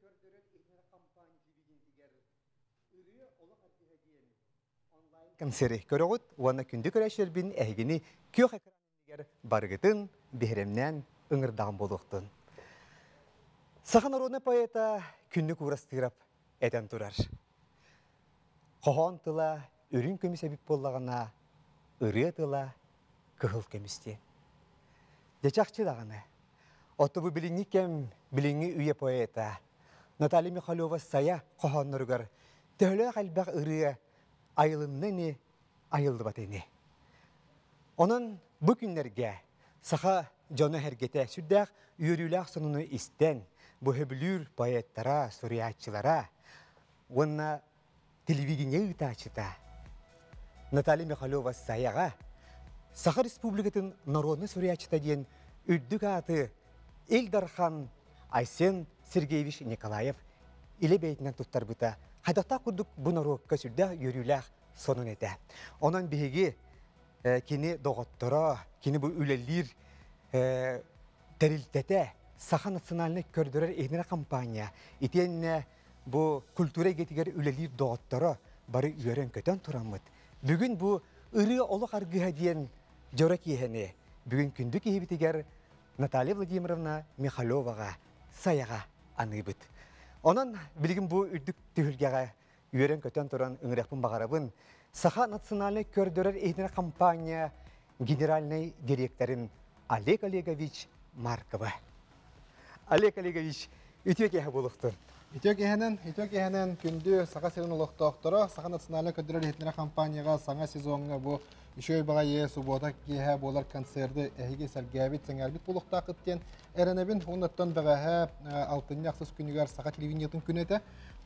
Көрдөрөр иһитиннэрэр компания телевидениетигэр Ырыа олох аргыһа диэн онлайн концеры көрөҕүт уонна күндү көрөөччүлэрбин эһигини күөх экран иннигэр барыгытын биһирэмнээн ыҥырдаҕым буолуохтун. Саха народнай поэта Күннүк Уурастыырап этэн турар. Хоһоон тыла үрүҥ көмүс эбит буоллаҕына, ырыа тыла кыһыл көмүс диэн. Дьэ чахчы даҕаны. Оттон бу билиҥҥи кэм, билиҥҥи үйэ поэта Наталья Михалева-Сайа хоһоонноругар төһөлөөх элбэх ырыа айылынна ини, айыллыбат ини. Онон бу күннэргэ саха дьоно-сэргэтэ сүрдээх үөрүүлээх сонуну истэн, бу сөбүлүүр поэттара, суруйааччылара уонна телевидение ыытааччыта Наталья Михалева-Сайаҕа Саха Республикатын народнай суруйааччыта диэн үрдүк ааты Ил Дархан Айсен Сергеевич Николаев илэ бэйэтинэн туттарбыта хайдахтаах курдук бу норуокка сүрдээх үөрүүлээх сонун этэ. Онон биһиги кини доҕотторо, кини бу үлэлиир тэрилтэтэ Саха национальнай көрдөрөр иһитиннэрэр компания итиэннэ бу культура эйгэтигэр үлэлиир доҕотторо бары үөрэн-көтөн тураммыт. Бүгүн бу ырыа олох аргыһа диэн дьоро киэһэни бүгүн күндү киһибитигэр Наталья Владимировна Михалеваҕа сайаҕа аныыбыт. Онон билигин бу үрдүк түһүлгэҕэ үөрэн-көтөн туран ыҥырыахпын баҕарабын. Саха национальнай көрдөрөр иһитиннэрэр компания генеральнай директорын Олег Олегович Маркова. Олег Олегович, үтүө киэһэ буолуохтун. Үтүө киэһэнэн, үтүө киэһэнэн күндү Саха сирин олохтоохторо, Саха национальнай көрдөрөр иһитиннэрэр компанияҕа саҥа сезоҥҥа бу үчүгэй баҕайы субуота киэһэ буолар концерты эһиги сэргээбит, сэҥээрбит буолуохтааххыт диэн эрэнэбин. Оннуттан бэҕэһээ алтынньы ахсыс күнүгэр Саха телевидениетын күнэ этэ.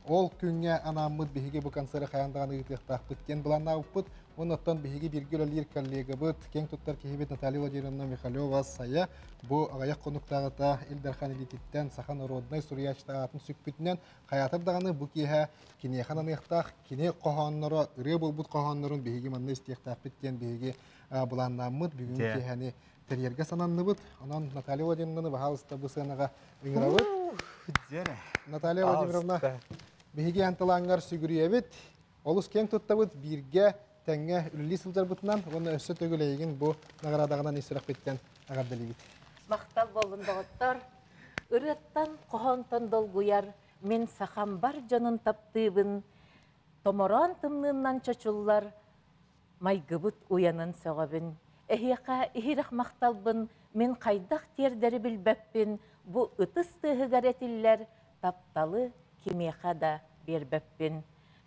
Ол күҥҥэ анааммыт биһиги бу концеры хайаан даҕаны ыытыахтаахпыт диэн былааннаабыппыт. Оннуттан биһиги бииргэ үлэлиир коллегабыт, киэҥ туттар киһибит Наталья Владимировна Михалева-Сайа бу аҕыйах хонуктааҕыта Ил Дархан илиититтэн саха народнай суруйааччыта аатын сүкпүтүнэн хайаатар даҕаны бу киэһэ киниэхэ ананыахтаах кини хоһоонноро, ырыа буолбут хоһооннорун биһиги манна истиэхтээхпит диэн биһиги былааннааммыт бүгүҥҥү киэһэни тэрийэргэ сананныбыт. Онон Наталья Владимировнаны баһаалыста бу сыанаҕа ыҥырабыт. Наталья Владимировна, биһиги антылааҥҥар сүгүрүйэбит. Олус киэҥ туттабыт, бииргэ тэҥҥэ үлэлии сылдьарбытынан уонна өссө төгүл эйигин бу наҕараадаҕынан ис сүрэхпиттэн эҕэрдэлиибит. Махтал буоллун доҕоттор. Ырыаттан, хоһоонтон долгуйар мин сахам бар дьонун таптыыбын. Томороон тымныыннан чочуллар майгыбыт уйанын сөҕөбүн. Эһиэхэ иһирэх махталбын мин хайдах тиэрдэри билбэппин, бу ытыс тыаһыгар этиллэр тапталы кимиэхэ да биэрбэппин.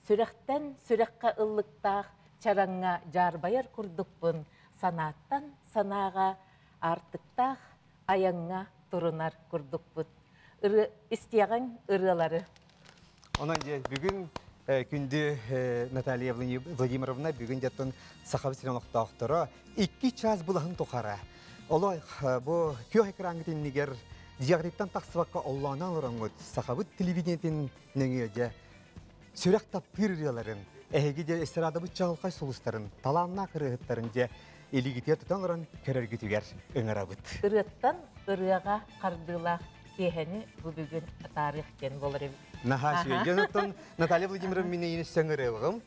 Сүрэхтэн сүрэххэ ыллыктаах чараҥҥа дьаарбайар курдукпун, санааттан санааҕа аартыктаах айаҥҥа турунар курдукпут. Ырыа истиэҕиҥ ырыалары. Онон дьэ бүгүн күндү Наталья Владимировна бүгүн дьаттан Сахабыт сирин олохтоохторо икки час былаһын тухары олох бу күөх экраҥҥыт иннигэр дьиэҕититтэн тахсыбакка оллоонон олороҥҥут Сахабыт телевидениетин нөҥүө дьэ сүрэх таптыыр ырыаларын, эһиги дьэ эстрадабыт чаҕылхай сулустарын, талааннаах ырыаһыттарын дьэ илиигитигэр тутан олорон көрөргүтүгэр ыҥырабыт. Ырыаттан ырыаҕа хардыылаах киэһэни бу бүгүн атаарыах диэн буолар эбит. Наһаа үчүгэй. Дьон оттон Наталья Владимировна мин эйини сөҥөрөҕүм.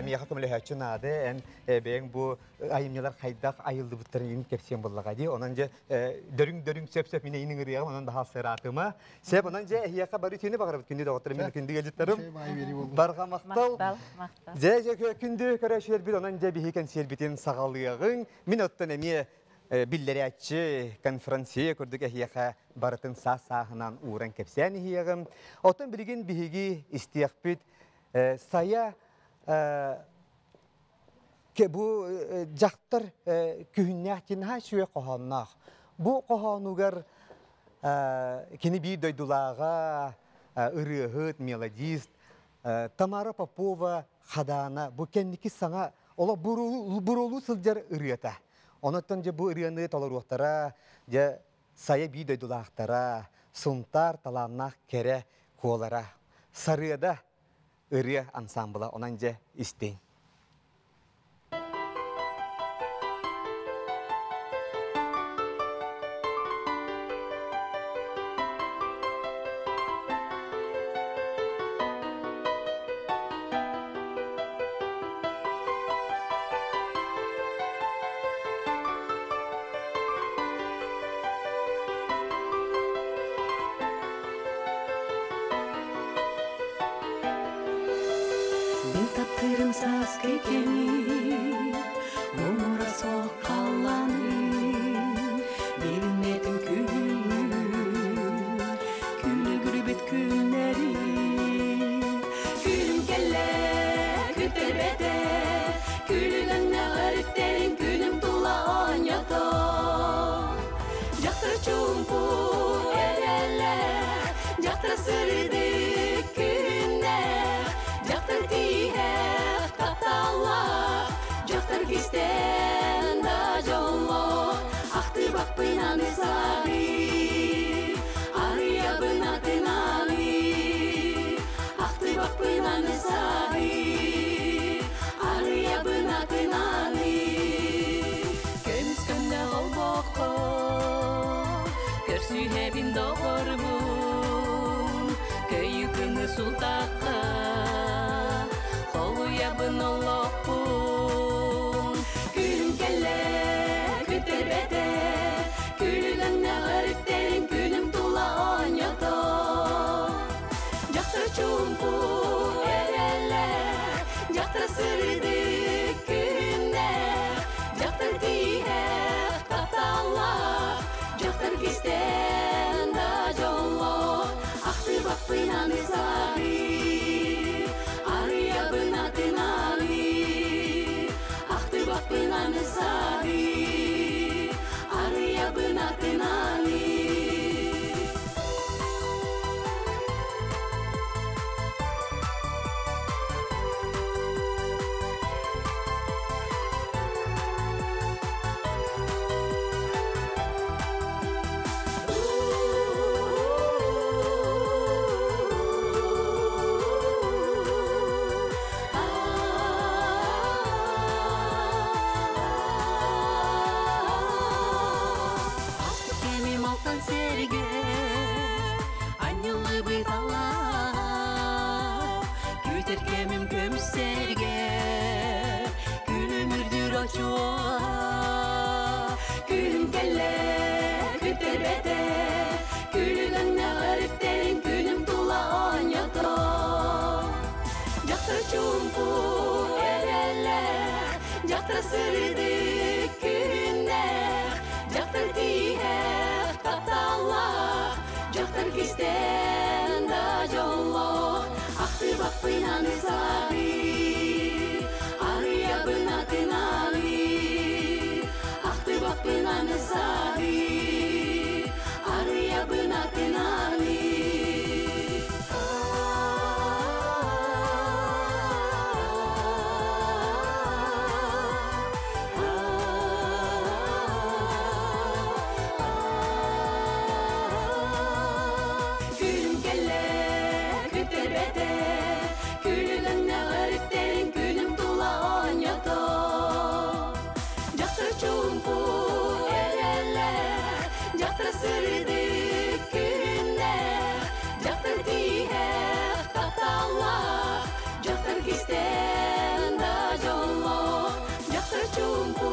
Миэхэ көмөлөһөөччү наада. Эн бэйэҥ бу айымньылар хайдах айыллыбыттарын иһин кэпсиэн буоллаҕа дии. Онон дьэ дөрүҥ-дөрүҥ сөп-сөп мин эйини ыҥырыаҕым, онон баһаал сыраатыма. Сөп, онон дьэ эһиэхэ бары үтүөнү баҕарабыт күндү доҕотторум, мин күндү ыалдьыттарым. Барҕа махтал. Дьэ, дьэ күндү көрөөччүлэрбит, онон дьэ биһи кэнсиэрбитин саҕалыаҕыҥ. Мин оттон эмиэ биллэрээччи, конферансье курдук эһиэхэ барытын саас-сааһынан ууран кэпсээн иһиэҕим. Оттон билигин биһиги истиэхпит Сайа бу дьахтар күһүннээх диэн наһаа үчүгэй хоһоонноох. Бу хоһоонугар кини биир дойдулааҕа ырыаһыт, мелодист Тамара Попова Хадаана бу кэнники саҥа олох буруолуу сылдьар ырыата. Онон дьэ бу ырыаны толоруохтара дьэ сайа биир дойдулаахтара, Сунтаар талааннаах кэрэ куолара, Сарыада ырыа ансаамбыла онон дьэ истиҥ. Ахтырым сааскы кэми, муҥура суох халлааны, билиммэтим күһүҥҥү, күлүгүрбүт күннэри. Күнүм кэллэ, күттэрбэтэ, күлүгүҥҥэ өрүттэрин күнүм тула оонньото. Дьахтар чуумпу эрэллээх, дьахтар сырдык күннээх, дьахтар тииһэх тапталлаах, дьахтар кистээн да дьоллоох, ахтыбаппын аны саҕыы, арыйабын атын аны, ахтыбаппын аны саҕыы, арыйабын атын аны. Көмүс көннө олбоххо, көрсүһэбин доҕорбун, көйүкүнү султахха, холуйабын олохпун. Күнүм кэллэ, күттэрбэтэ, күлүгүҥҥэ өрүттэрин күнүм тула оонньото. Дьахтар чуумпу эрэллээх, дьахтар сырдык күннээх, дьахтар тииһэх тапталлаах, дьахтар кистээн да дьоллоох, ахтыбаппын аны саҕыы, арыйабын атын аны, ахтыбаппын аны саҕыы, арыйабын атын аны. Кэмим алтан сэргэ, анньыллыбыт алаа, күүтэр кэмим көмүс сэргэ, күлүмүрдүүр очуоха. Күнүм кэллэ, күттэрбэтэ, күлүгүҥҥэ өрүттэрин күнүм тула оонньото. Дьахтар чуумпу эрэллээх, дьахтар сырдык күннээх, дьахтар тииһэх тапталлаах, дьахтар кистээн да дьоллоох, ахтыбаппын аны саҕыы, арыйабын атын аны, ахтыбаппын аны саҕыы, арыйабын атын аны. Күнүм кэллэ, күттэрбэтэ, күлүгүҥҥэ өрүттэрин күнүм тула оонньото. Дьахтар чуумпу эрэллээх, дьахтар сырдык күннээх, дьахтар тииһэх тапталлаах, дьахтар кистээн да дьоллоох, дьахтар чуумпу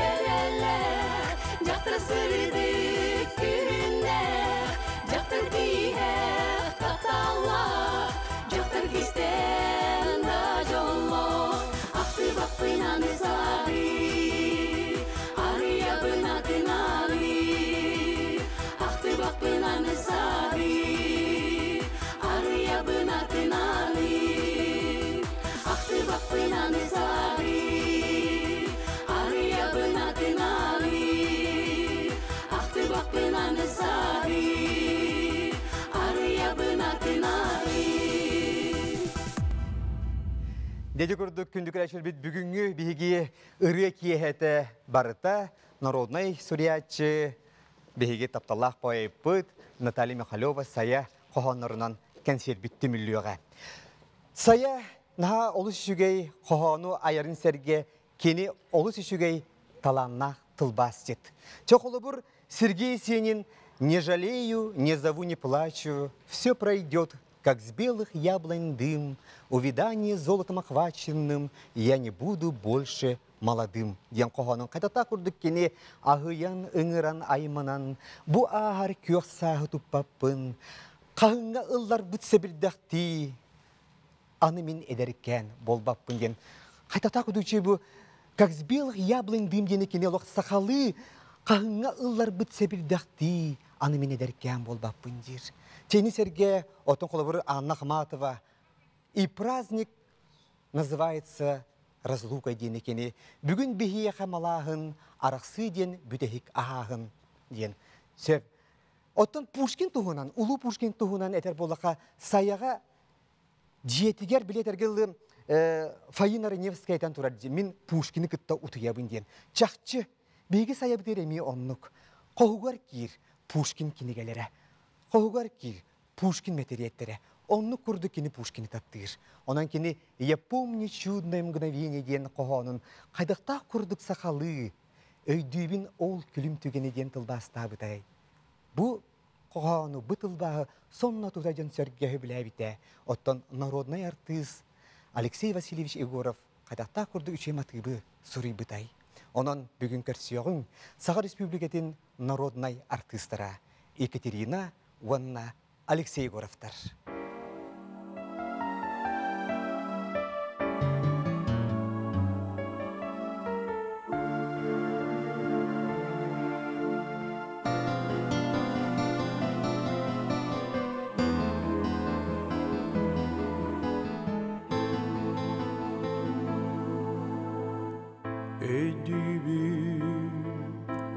эрэллээх, дьахтар сырдык күннээх, дьахтар тииһэх тапталлаах, дьахтар кистээн да дьоллоох, ахтыбаппын аны саҕыы, арыйабын атын аны, ахтыбаппын аны саҕыы, арыйабын атын аны, ахтыбаппын аны саҕыы, арыйабын атын аны, ахтыбаппын аны саҕыы, арыйабын атын аны. Деди курдук күндү көрөөччүлэрбит бүгүҥҥү биһиги ырыа киэһэтэ барыта народнай суруйааччы биһиги тапталлаах поэппыт Наталья Михалева Сайа хоһооннорунан кэнсиэрбит түмүллүөҕэ. Сайа наһаа олус үчүгэй хоһоону айарын сэргэ кини олус үчүгэй талааннаах тылбаасчыт. Чэ холобур Сергей Есенин «Не жалею, не зову, не плачу, все пройдет, как с белых яблонь дым, увядание золотом охваченным, я не буду больше молодым» диэн хоһоонун хатата курдук кини аһыйан, ыҥыран, айманан, бу ааһар күөх сааһы туппаппын, хаһыҥҥа ылларбыт сэбирдэхтии, Аны мин эдэркээн буолбаппын диэн. Хайтата кудучи бу как с белых яблонь дым диэни кини олох сахалыы хаһыҥҥа ылларбыт сэбирдэхтии аны мин эдэркээн буолбаппын диир. Чэни сэргэ отон холобур Анна Ахматова и праздник называется разлука диэни кини бүгүн биһиэхэ малааһын арахсыы диэн бүтэһик аһааһын диэн. Сөп. Оттон Пушкин туһунан, улуу Пушкин туһунан этэр буоллахха, Сайаҕа дьиэтигэр билиэтэргэ Фаина Рыневская этэн турар мин Пушкины кытта утуйабын диэн. Чахчы, биһиги Сайабытыгар эмиэ оннук. Хоһугар киир Пушкин кинигэлэрэ. Хоһугар киир Пушкин мэтириэттэрэ. Оннук курдук кини Пушкины таптыыр. Онон кини «Я помню чудное мгновение» диэн хоһоонун хайдахтаах курдук сахалыы, өйдүүбүн ол күлүм түгэни диэн тылбаастаабытай. Бу хоһоону, бу тылбааһы сонно тута дьон сэргэһи билээбитэ. Оттон народнай артыыс Алексей Васильевич Егоров хайдахтаах курдук үчүгэй матыыбы суруйбутай. Онон бүгүн көрсүөҕүҥ Саха Республикатын народнай артыыстара Екатерина уонна Алексей Егоровтар. Өйдүүбүн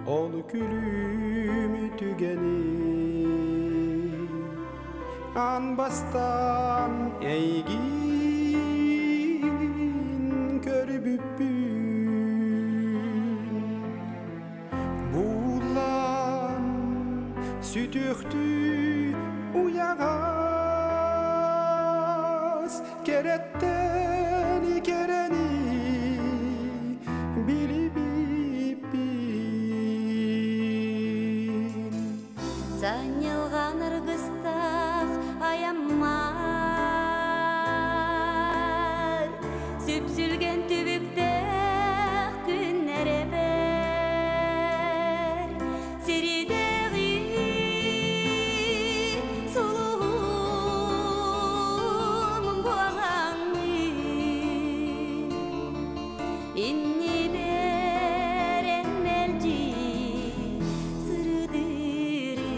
ол күлүм түгэни Ан бастан эйгин көрбүппүн Булан сүтүөхтүү уйаҕас Кэрэттэн кэрэни билибиппин. Санньылҕан аргыстаах айаммар, сүпсүлгэн түбүктээх күннэр эбэр, сиридээҕи сулуһум буолаҥмын, иннибэр эн мэлдьи сырдыырын.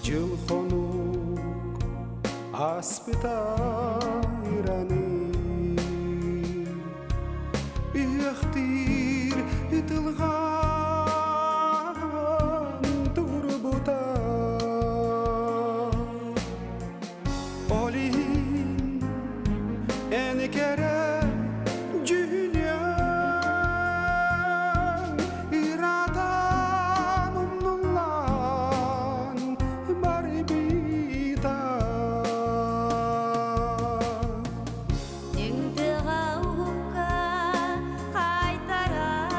Дьыл хонук аспыта ыраны Ыһыахтыыр ытылҕан турбута Ол иһин эн кэрэ дьүһүнүөҥ Ыраатан умнуллан барбыта. Түҥ тыаҕа уһукка хайтаран,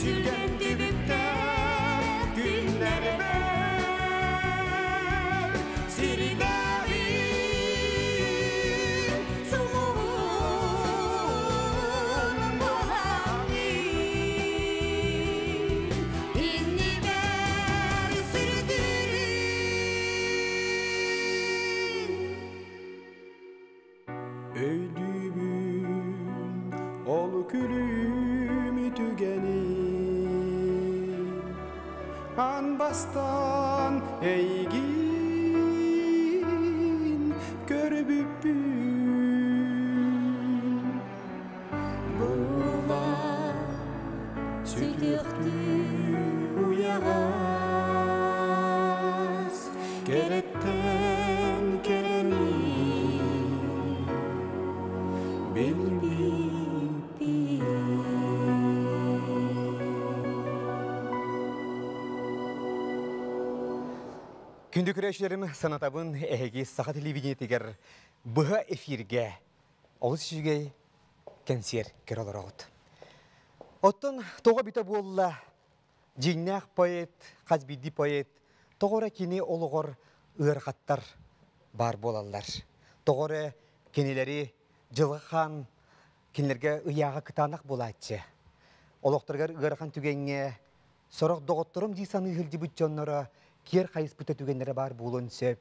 Сүпсүлгэн түбүктээх күннэрбэр Сирдээҕи сулуһум буолаҥҥын Иннибэр сүрдүүрүн. Өйдүүбүн ол күлүм түгэни Ан бастан эйгин көрбүппүн. Була сүтүөхтүү уйаҕас Кэрэттэн кэрэни билбиппин. Күндү көрөөччүлэрим, санатабын, эһиги Саха телевидениетигэр быһа эфиргэ олус үчүгэй кэнсиэр көрө олороҕут. Оттон тоҕо бүтэ буолла дьиҥнээх поэт, хас биирдии поэт тоҕо эрэ кини олоҕор ыарахаттар баар буолаллар. Тоҕо эрэ кинилэри Дьылҕа Хаан кинилэргэ ыйааҕа кытаанах буолааччы. Олохторугар ыарахан түгэҥҥэ сорох доҕотторум дии саныы сылдьыбыт дьонноро киэр хайыспыта түгэннэрэ баар буолуон сөп.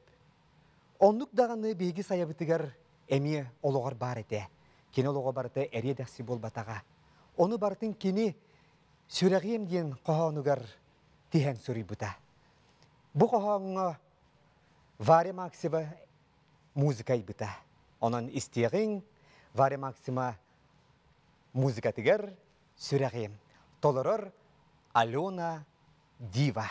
Оннук даҕаны биһиги сайабытыгар эмиэ олоҕор баар этэ. Кини олоҕо барыта эриэ-дэхси буолбатаҕа. Ону барытын кини «Сүрэҕиэм» диэн хоһоонугар тиһэн суруйбута. Бу хоһооҥҥо Варя Максима музыка айбыта. Онон истиэҕиҥ Варя Максима музыкатыгар «Сүрэҕиэм» толорор Алена Дива.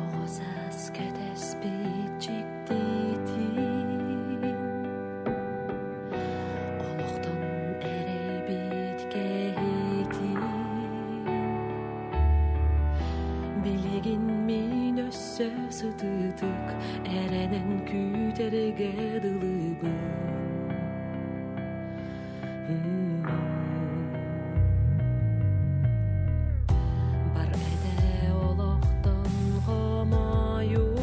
Оҕо саас кэтэспит дьиктитин, олохтон эрэйбит кэһиитин Билигин мин өссө сытыытык эрэнэн күүтэргэ дылыбын. Бар этэ олохтон хомойуу,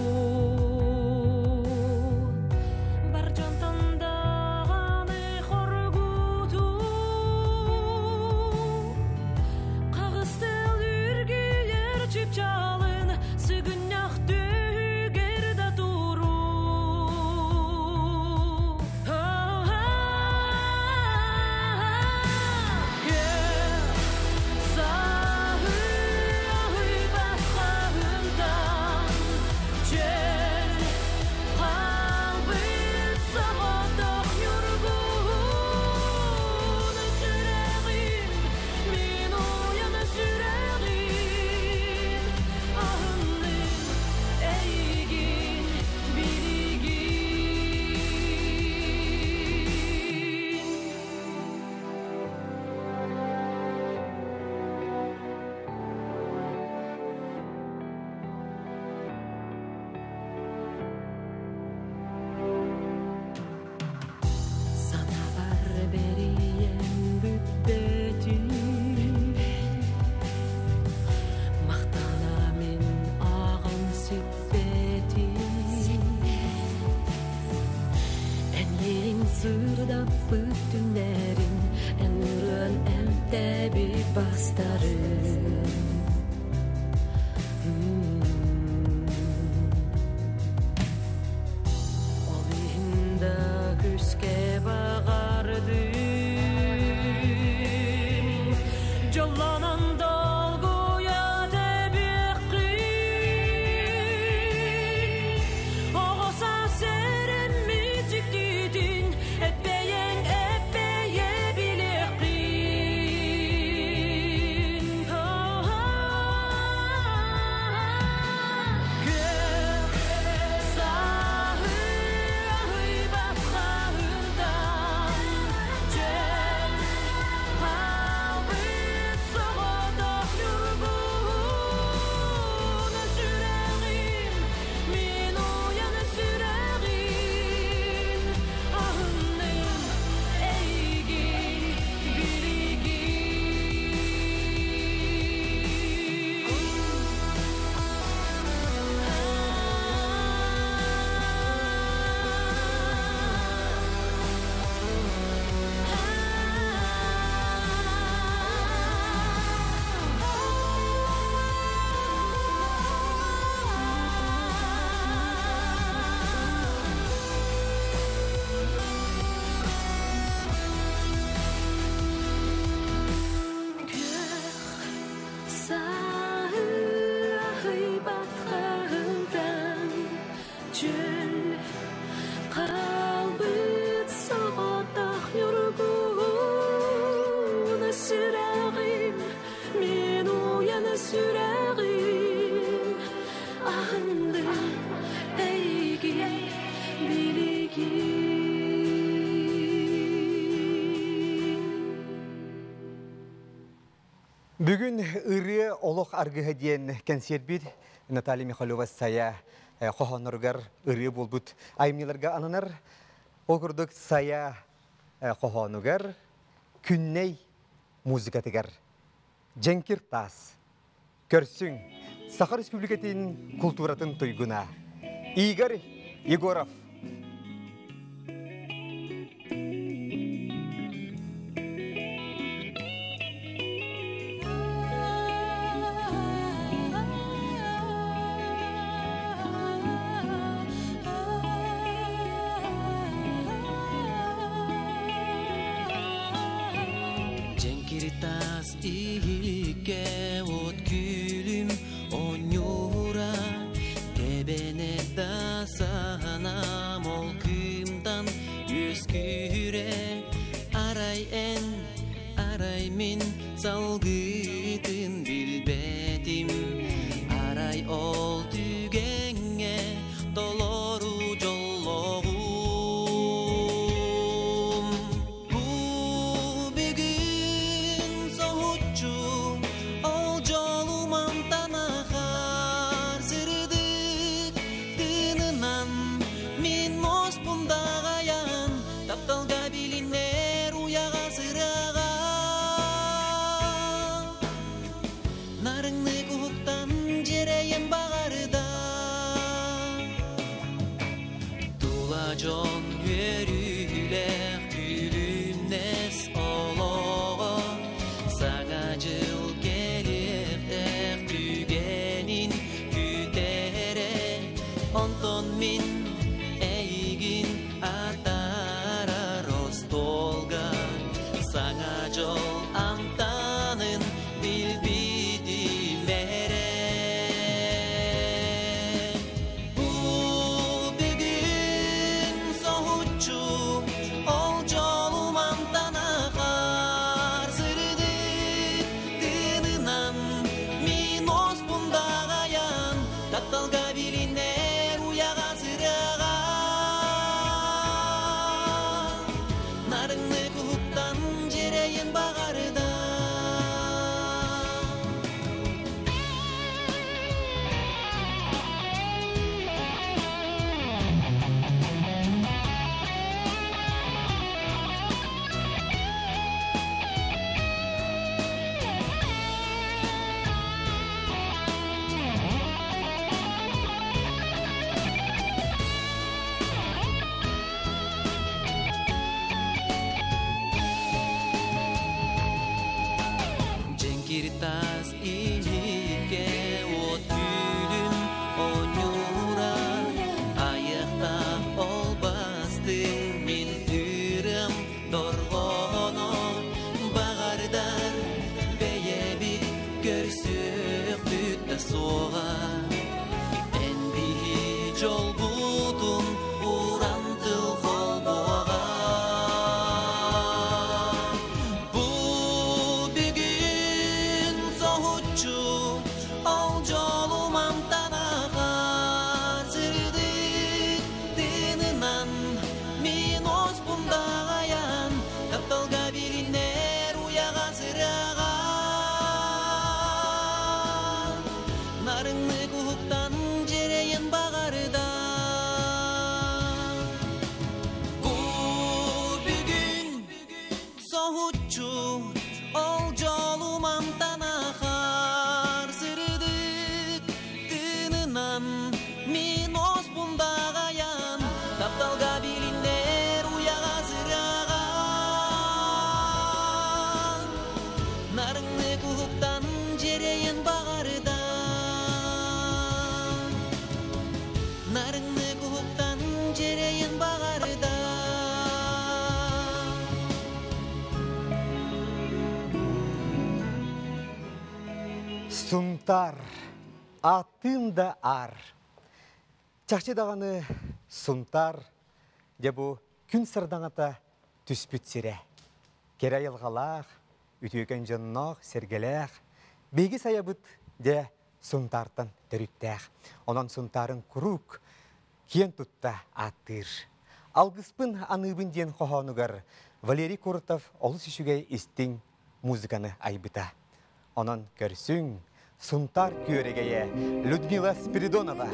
бар дьонтон даҕаны хоргутуу, хаҕыстыл үргүйэр чыпчаалын сыгынньах түһүгэр да туруу. Сүрэҕим, мин уйан сүрэҕим. Чөл Хаалбыт соҕотох ньургуһун сүрэҕим, мин уйан сүрэҕим аһынды эйигин билигин. Бүгүн ырыа олох аргыһа диэн кэнсиэрбит Наталья Михалева Сайа хоһоонноругар ырыа буолбут айымньыларга ананар. Ол курдук Сайа хоһоонугар Күннэй музыкатыгар Дьэҥкир таас Көрсүҥ Саха Республикатын култууратын туйгуна Игорь Егоров. Дьэҥкир таас иһиккэ от күлүм оонньуура Тэбэнэ да саһанам ол кыымтан үөскүүрэ Арай эн, арай мин салгыытын билбэтим Арай ол түгэҥҥэ толору дьоллоҕум Бу бүгүн соһуччу ол дьолум амтанахар сырдык тыынынан мин муоспун даҕайан тапталга билинэр уйаҕа сыраҕа нарыҥнык уһуктан дьиэрэйэн баҕарда Тула дьон үөрүүлээх күлүмнэс олоҕо Саҥа дьыл кэлиэхтээх түгэнин күүтэрэ Онтон мин эйигин атаарар остуолга Саҥа дьол амтанын билбитим эрэ Бу бүгүн соһуччу ол дьолум амтанахар сырдык тыынынан мин оспун даҕайан тапталга билинэр уйаҕа сыраҕа нарыҥнык уһуктан дьиэрэйин баҕарда. Дьэҥкир таас иһиккэ от күлүм оонньуура Айахтаах ол бастыҥ мин ырыам дорҕооно Баҕардар бэйэбит көрсүөхпүт да суоҕа Эн биһи дьолбутун уран тыл холбуоҕа Бу бүгүн соһуччу ол дьолум амтанахар сырдык тыынынан мин оспун даҕайан тапталга билинэр уйаҕа сыраҕа нарыҥнык уһуктан дьиэрэйин баҕарда Бу бүгүн соһуччу ол дьолум амтанахар сырдык тыынынан мин оспун даҕайан тапталга билинэр уйаҕа сыраҕа нарыҥнык уһуктан дьиэрэйин баҕарда нарыҥнык уһуктан дьиэрэйин баҕарда. Сунтар, атын да ар. Чахчы даҕаны Сунтаар дьэ бу күн сардаҥата түспүт сирэ. Кэрэ айылҕалаах, үтүөкэн дьонноох, сэргэлээх, биһиги сайабыт дьэ Сунтаартан төрүттээх. Онон Сунтаарын куруук киэн тутта ааттыыр. Алгыспын аныыбын диэн хоһоонугар Валерий Коротов олус үчүгэй истиҥ музыканы айбыта. Онон көрсүҥ, Сунтаар күөрэгэйэ Людмила Спиридонова.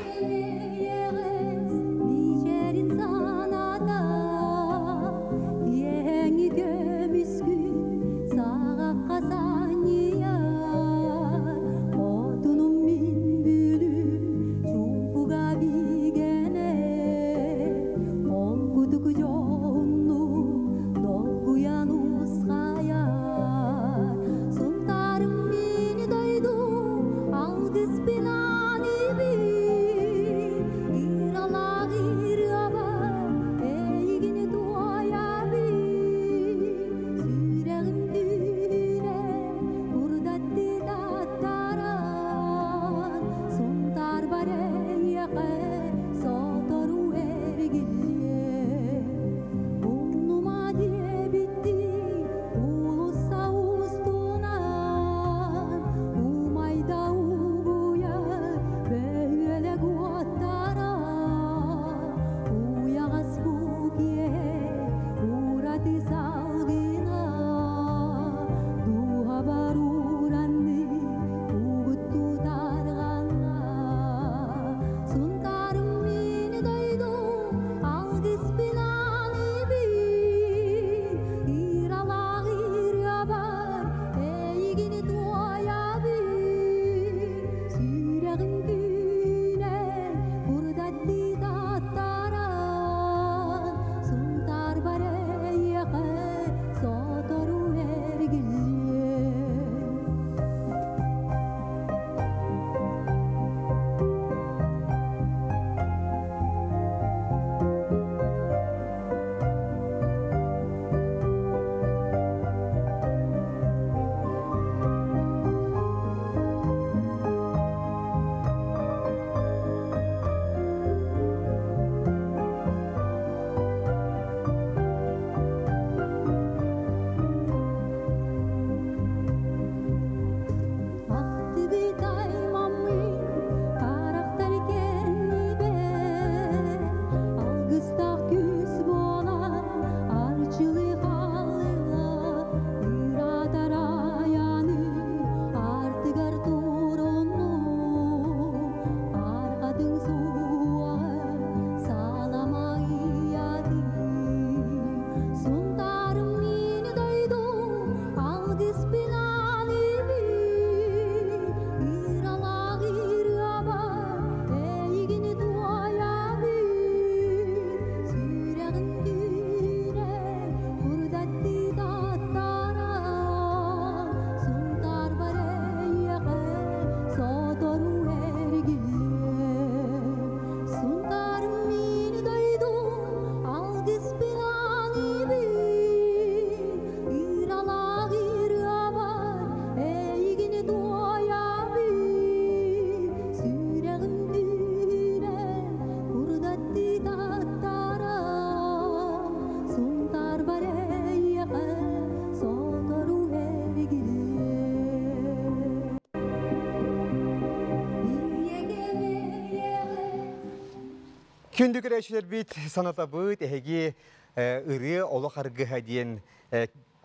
Күндү көрөөччүлэрбит санатабыт эһиги ырыа олох аргыһа диэн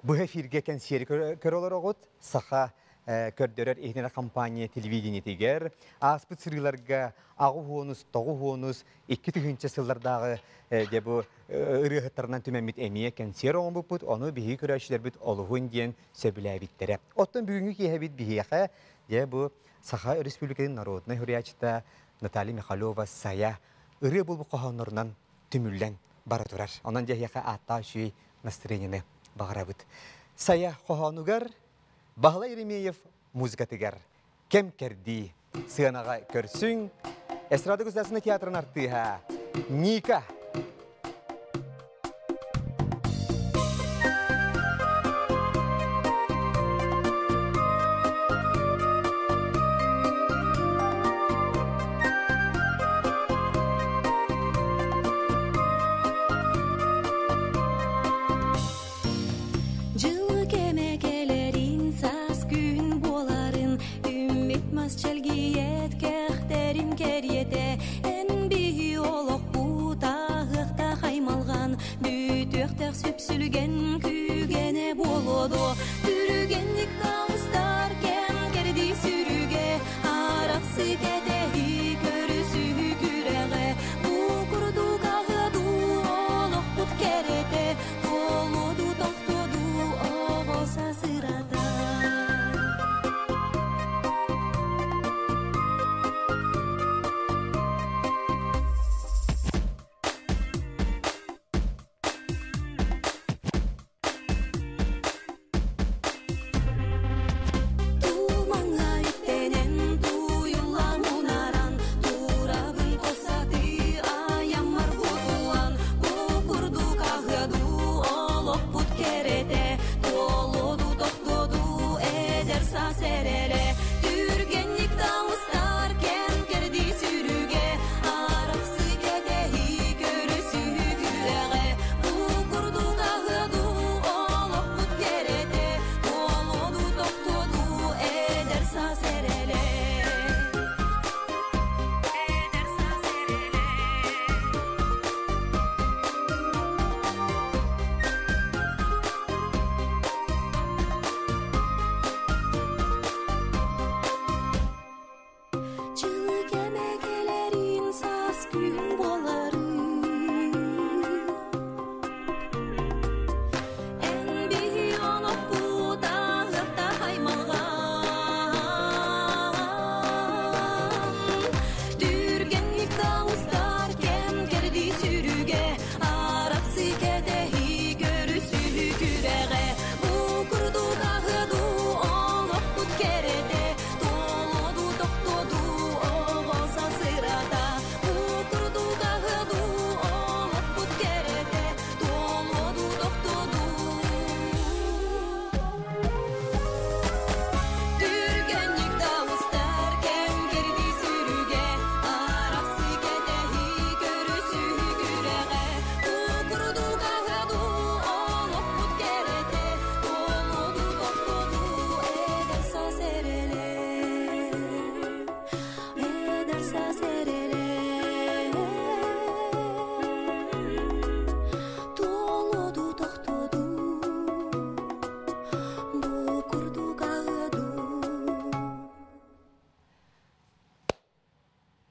быһа эфиргэ кэнсиэри көрө олороҕут. Саха көрдөрөр иһитинэр компания телевидениетигэр ааспыт сырыыларга аҕыс уонус, тоҕус уонус, икки тыһыынча сыллардааҕы дьэ бу ырыаһыттарынан түмэммит эмиэ кэнсиэр оҥорбуппут. Ону биһиги көрөөччүлэрбит олуһун диэн сөбүлээбиттэрэ. Оттон бүгүҥҥү киэһэбит биһиэхэ дьэ бу Саха Республикатын народнай суруйааччыта Наталья Михалева Сайа ырыа булбут хоһооннорунан түмүллэн бара турар. Онон дьэ эһиэхэ ааттаах үчүгэй настроениены баҕарабыт. Сайа хоһоонугар Баһылай Еремеев музыкатыгар кэм кэрдии сыанаҕа көрсүҥ Эстрада государственнай театрын артыыһа Ника.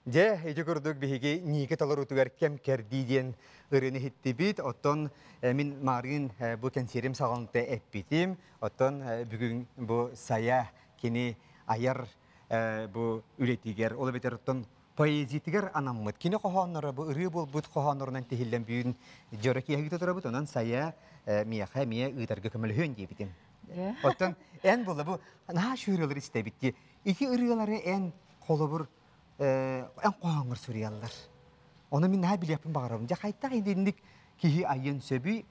Дьэ, ити курдук биһиги Ника толоруутугар кэм кэрдии диэн ырыаны иһиттибит. Оттон мин маарыын бу кэнсиэрим саҕаланыыта эппитим. Оттон бүгүн бу Сайа кини айар бу үлэтигэр, ол эбэтэр оттон поэзиятыгар анаммыт. Кини хоһоонноро бу ырыа буолбут хоһооннорунан тиһиллэн бүгүн дьоро киэһэ турабыт. Онон Сайа миэхэ эмиэ ыытарга көмөлөһүөн диэбитим. Оттон эн буолла бу наһаа шүүрэлэр истэбит дии. Ити ырыалары эн холобур эн хоһооҥҥор суруйаллар. Ону мин наһаа билиэхпин баҕарабын. Дьэ хайтах инник киһи айыан сөбүй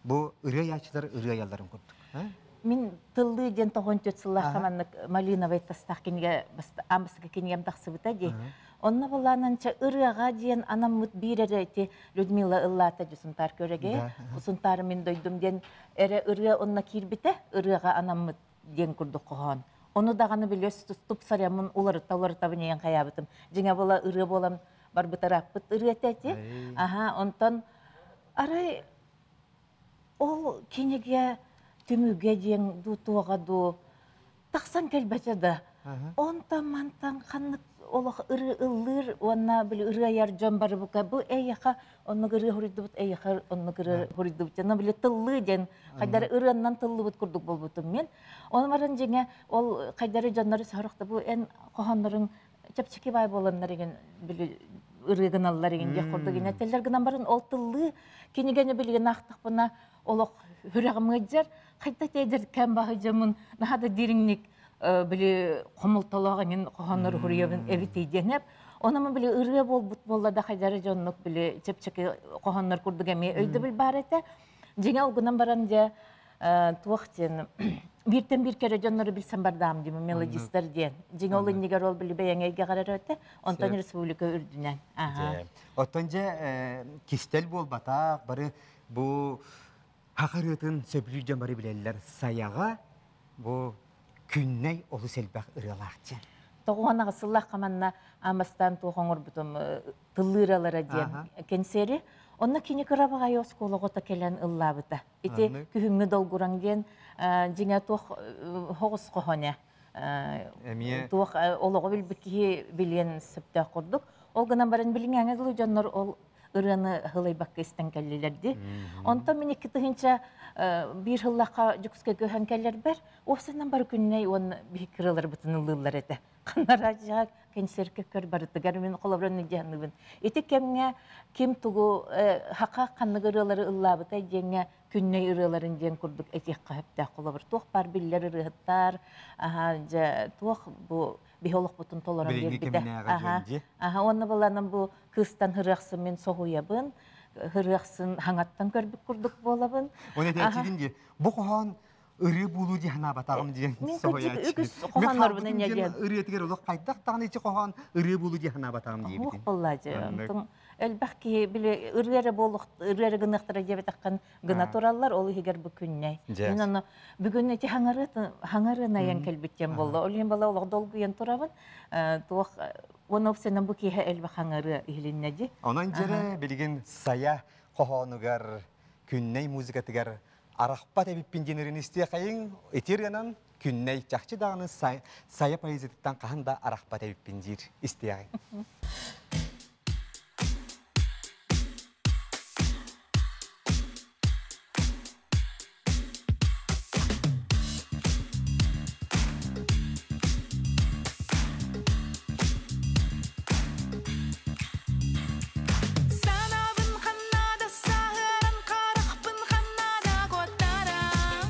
бу ырыа айааччылар ырыа айалларын курдук. Мин тыллыы диэн тоҕон сыллаахха маннык малиновай тастаах кинигэ аан бастакы кинигэм тахсыбыта дии. Онно булаананча ырыаҕа диэн анаммыт биир эрэ ити Людмила ыллаата дьэ Сунтаар көрөгө. Сунтаар мин дойдум диэн эрэ ырыа онно киирбитэ, ырыаҕа анаммыт диэн курдук хоһоон. Ону даҕаны билиэс тупсарыаммын уларыта уларытабын ийэн хайаабытым. Дьиҥэ була ырыа буолан барбытарааппыт ырыата эти. Аха, онтон арай ол кинигэ түмүгэ диэн дуу туоҕа дуу тахсан кэлбэтэ да. Онтон мантан ханнык олох ыры ыллыыр уонна били ырыайар дьон бары бука бу эйэхэ оннук ырыа хуруйдубут эйэхэ оннук ырыа хуруйдубут дьоно били тыллыы диэн хайдары ырыаннан тыллыбыт курдук буолбутум мен. Оны баран дьиҥэ ол хайдары дьоннору сорохто бу эн хохоннорун чэпчэки бай буоланнар игин били ырыгыналлар игин диэх курдук инэтеллер гынан баран ол тыллыы кинигени билигин аахтахпына олох хүрэгимыджар хайда тедер кэм баһыжамын нахада дириңник били хомултолоох эҥин хохоннор хуруйабын эбит диэнэп. Онон били ырыа буолбут буолла да хайдары дьоннук били чэпчэки хохоннор курдук эмиэ өйдөбүл баар этэ. Дьиҥэ угунан баран дьэ туох диэн бииртэн биир кэрэ дьоннору билсэн бардаам дима мелодистар диэн. Дьиҥэ ол иннигэр ол били бэйэҥ эйгэҕэр өтө, онтон республика үрдүнэн. Оттон дьэ кистэл буолбатах, бары бу хахарыытын сөбүлүүр дьон бары билэллэр. Саяҕа бу күннэй олус элбэх ырыалаахчы. Тоҕуһан сыллах хаманна амастан туох оҥорбутум тыллыыралара диэн кэнсиэри. Онно кини кырабаҕай оскуолаҕа кэлэн ыллаабыта. Ити күһүҥҥү долгураҥ диэн дьиҥэ туох хоҕус хохоне. Туох олоҕу билбит киһи билиэн сөптөөх курдук. Ол гынан баран билиҥээҥэ дылы дьоннор ол ырыаны хылайбакка истэн кэллилэрди. Онтон мин 2001 сыллахха Дьокуускайга көһөн кэллэрбэр, уопсайынан бары күннэй уонна биһи кыраларбытын ыллыыллар этэ. Ханнараажа кэнсиэркэ көр барытыгар мин холобуран дьаһаныбын. Ити кэмҥэ ким тугу хака ханнык ырыалары ыллаабытай диэҥҥэ күннэй ырыаларын диэн курдук этиэххэ хөптөөх холобур. Туох бар биллэр ырыаһыттар, аха дьэ туох бу биһи олохпутун толорон биэрбитэ. Аха, аха, уонна баланан бу кыыстан хырыахсын мин соһуйабын, хырыахсын хаҥаттан көрбүт курдук буолабын. Оны этээчигин дии. Бу хоһоон ырыа буолуу дии ханаабатаҕым диэн Мин кырдьык үгүс хоһооннорбун инньэ диэн. Ырыатыгар олох хайдах даҕаны ичи хоһоон ырыа буолуу дии ханаабатаҕым диэбитин. Уох буоллаадьы. Онтон элбэх киһи били ырыа эрэ буолуох ырыа эрэ гыныахтара диэбэтэххин гына тураллар, ол иһигэр бу күннэй. Мин ону бүгүн ити хаҥарыан айан кэлбит диэн буолла. Ол иһин бала олох долгуйан турабын. Туох уонна опсынан бу киһи элбэх хаҥарыа иһилиннэ ди. Онон дьэрэ билигин Сайа хоһоонугар күннэй музыкатыгар арахпат эбиппин диэн истиэхэйиҥ ити ырыанан күннэй чахчы даҕаны Сайа поэзиятыттан хаһан да арахпат эбиппин диир истиэҕиҥ. Санабын ханнада саһыран карахпын ханнада готтарам.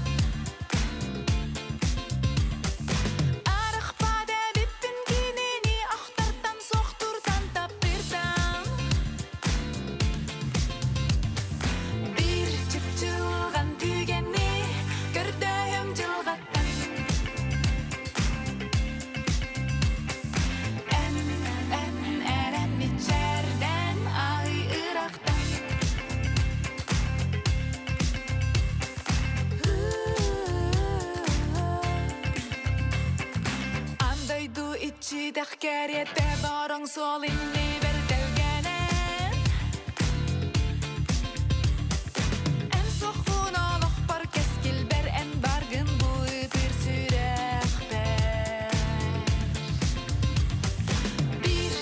Арахпада биппин кинини ахтартан сохтуртан таптыртан. Bir чыпчылган түгени көрдөйөм жылгаттан. Эн, эн, эрем ичерден ай ырактан. Андайду иччитэх кэриэтэ бороҥ суол инни бэрдэлгэнэн. Эн сохфун олохпор кэскилбэр эн баргын бу ытыр сүрэхпэр. Bir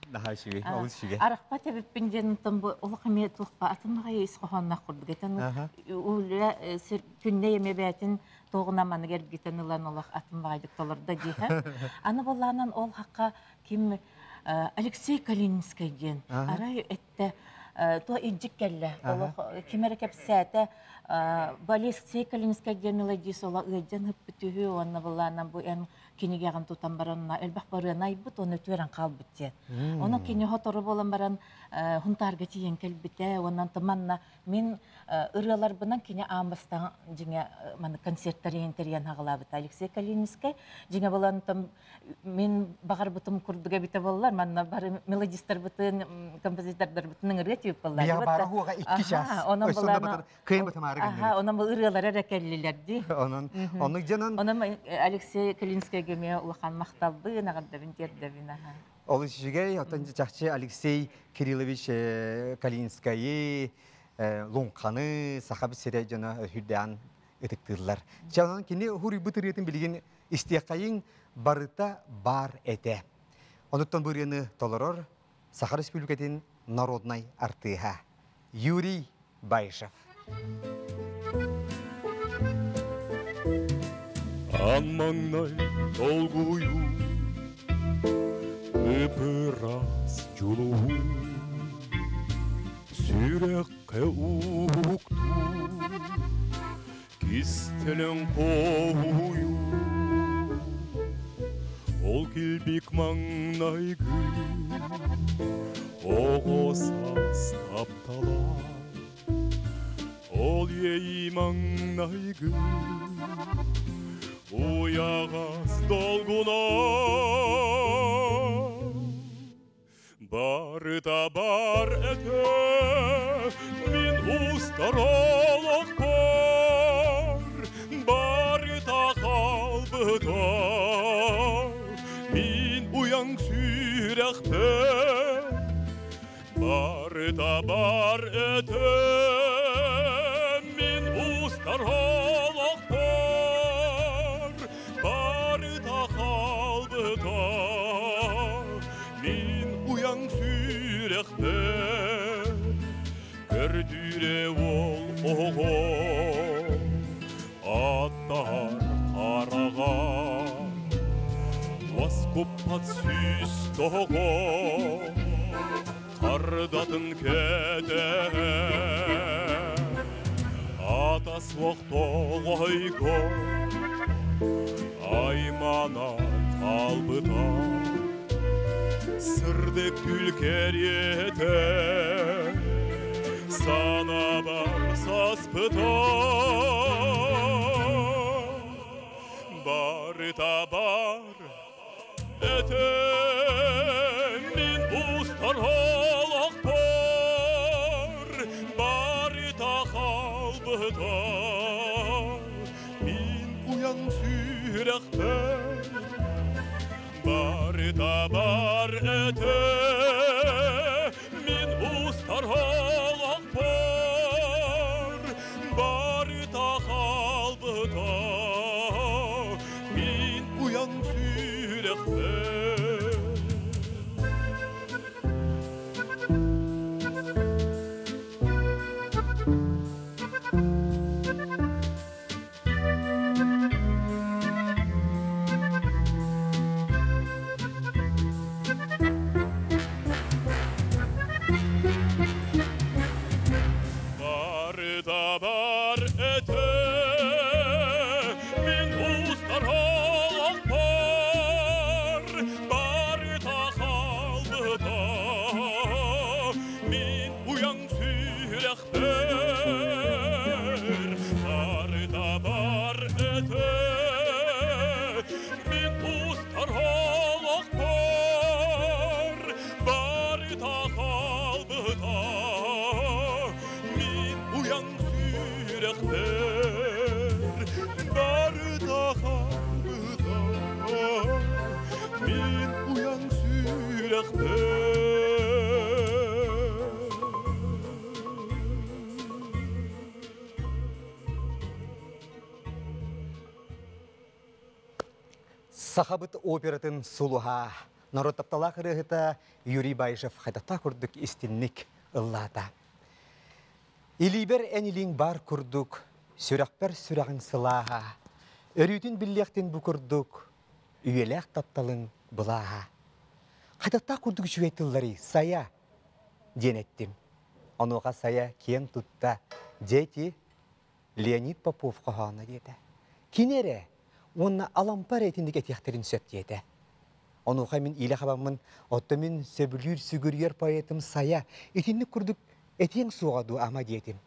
Наһаа үчүгэй, олус үчүгэй. Арахпат эбиппин диэн онтон бу олох эмиэ туохпа атын баҕайы ис хоһоонноох курдук этэн үлэ сир күннэй эмиэ бээтин туоҕуна маныгы эргитэн ылан олох атын баҕайдык толордо диэхэ. Аны боллаанан ол хакка ким Алексей Калининскай диэн арай эттэ туо илдьик кэллэ олох ким эрэ кэпсээтэ бу Алексей Калининскай диэн мелодист ола ыалдьан ыппыт үһү уонна былаанан бу эн кинигэҕин тутан баран элбэх барыаны айбыт уонна үтүөрэн хаалбыт диэн. Ону кини хотору буолан баран Хунтаарга тиийэн кэлбитэ уонна манна мин ырыаларбынан кини аан бастаан дьиҥэ маны концерттэрин тэрийэн хаҕалаабыта Алексей Калининскай дьиҥэ буолан мин баҕарбытым курдук эбитэ буоллар манна бары мелодистарбытын композитордарбытын ыҥырыа тиийип буоллар Бия бара хуга икки час. Онон булана кыйын бытымаары Аха, онон бу ырыалар эрэ кэллилэр дии. Онон оннук дьонон Онон Алексей Калинскайга эмиэ улахан махталбын, эҕэрдэбин тиэрдэбин аха. Олус үчүгэй, оттон чахчы Алексей Кириллович Калинскайы, Луҥханы, Саха сирэ дьоно үрдээн ытыктыыллар. Чэ, онон кини хуруйбут ырыатын билигин истиэххэйиҥ барыта баар этэ. Онуттан бу ырыаны толорор Саха Республикатын народнай артыыһа Юрий Баишев. Аан маҥнай долгуйуу, ып-ыраас дьулуһуу, сүрэххэ уһуктуу, кистэлэҥ хоһуйуу. Ол килбик маҥнайгы оҕо саас таптала Ол иэйии маҥнайгы уйаҕас долгуна Барыта бар этэ мин устар олохпор барыта хаалбыта мин уйаҥ сүрэхпэр Барыта бар этэ мин устар олохпор барыта хаалбыта мин уйаҥ сүрэхпэр көрдүүрэ ол оҕо аттар хараҕа Уоскуппат сүүс тоҕо хардатын кэтэһэ Ата суох тоҕойго аймана хаалбыта Сырдык күл кэриэтэ санаабар саспыта Барыта бар этэ мин устар олохпор барыта хаалбыта мин уйаҥ сүрэхпэр барыта бар этэ мин устар олохпор барыта хаалбыта мин уйаҥ сүрэхпэр Барыта бар этэ мин устар олохпор барыта хаалбыта мин уйаҥ сүрэхпэр барыта бар этэ мин устар олохпор барыта хаалбыта мин уйаҥ сүрэхпэр барыта хаалбыта мин уйаҥ сүрэхпэр Сахабыт оператын сулуһа. Норуот тапталаах ырыаһыта Юрий Баишев хайдахтаах курдук истинник ыллаата. Илиибэр эн илииҥ баар курдук, сүрэхпэр сүрэҕиҥ сылааһа. Өрүүтүн биллиэхтин бу курдук, үйэлээх тапталыҥ былааһа. Хайдахтаах курдук үчүгэй тылларый, Сайа, диэн эттим. Онуоха Сайа киэн тутта, Дети, Леонид Попов хоһооно диэтэ. Кини эрэ уонна Алампа эрэ итинник этиэхтэрин сөп диэтэ. Онуоха мин иилэ хабаммын, оттон мин сөбүлүүр сүгүрүйэр поэтым Сайа итинник курдук этиэҥ суоҕа дуу ама диэтим.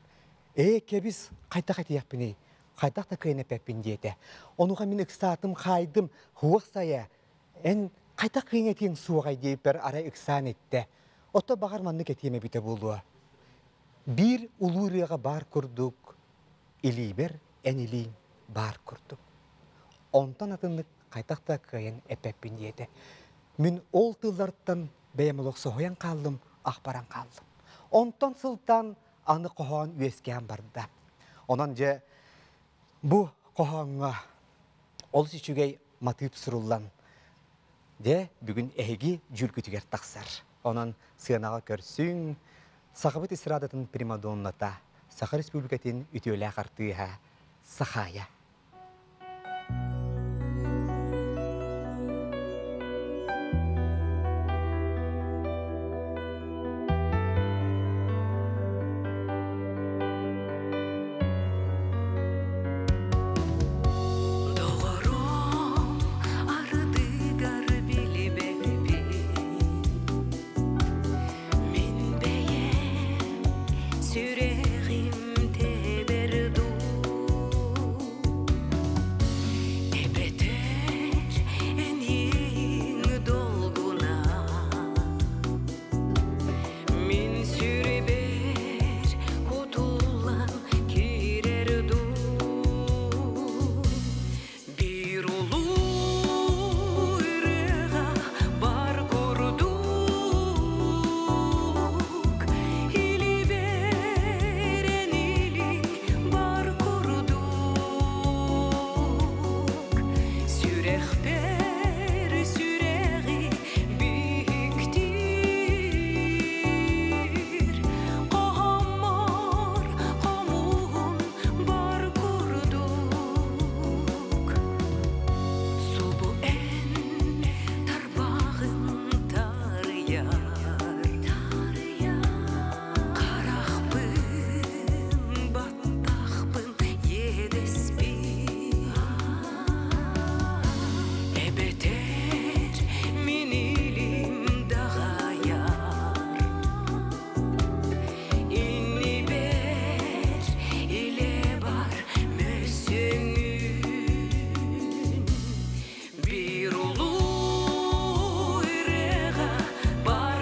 Ээ, кэбис, хайдах этиэхпиний, хайдах да кыайан эппэппин диэтэ. Онуоха мин ыксаатым, хаайдым, һуох Сайа, эн хайдах кыайан этиэҥ суоҕай диэбиппэр арай ыксаан эттэ. Ото баҕар маннык этиэм эбитэ буолуо. Биир улуу ырыаҕа баар курдук, илиибэр эн илииҥ баар курдук. Онтон атыннык хайдах да кыайан эппэппин диэтэ. Мин ол тыллартан бэйэм олох соһуйан хааллым, ах баран хааллым. Онтон сылтаан аны хоһоон үөскээн барда. Онон дьэ бу хоһооҥҥо олус үчүгэй матыып суруллан дьэ бүгүн эһиги дьүүлгүтүгэр тахсар. Онон сыанаҕа көрсүҥ, Сахабыт эстрадатын примадонната, Саха Республикатын үтүөлээх артыыһа Сахая. Доҕорум ардыгар билибэппин Мин бэйэм сүрэҕим тэбэр дуу Эбэтэр эниин долгуна Мин сүрүбэр кутуллан киирэр дуу Биир улуу ырыаҕа бар курдук Илибэрэн илиҥ бар курдук Сүрэхпэр сүрэҕи биһиктиир Хоһоммор хомуһун бар курдук Субу эн тарбаҕын тарыйар Харахпын баттахпын иэдэспин Эбэтэр мин илим даҕайар Иннибэр илэ бар мөссүөҥҥүн Биир улуу ырыаҕа бар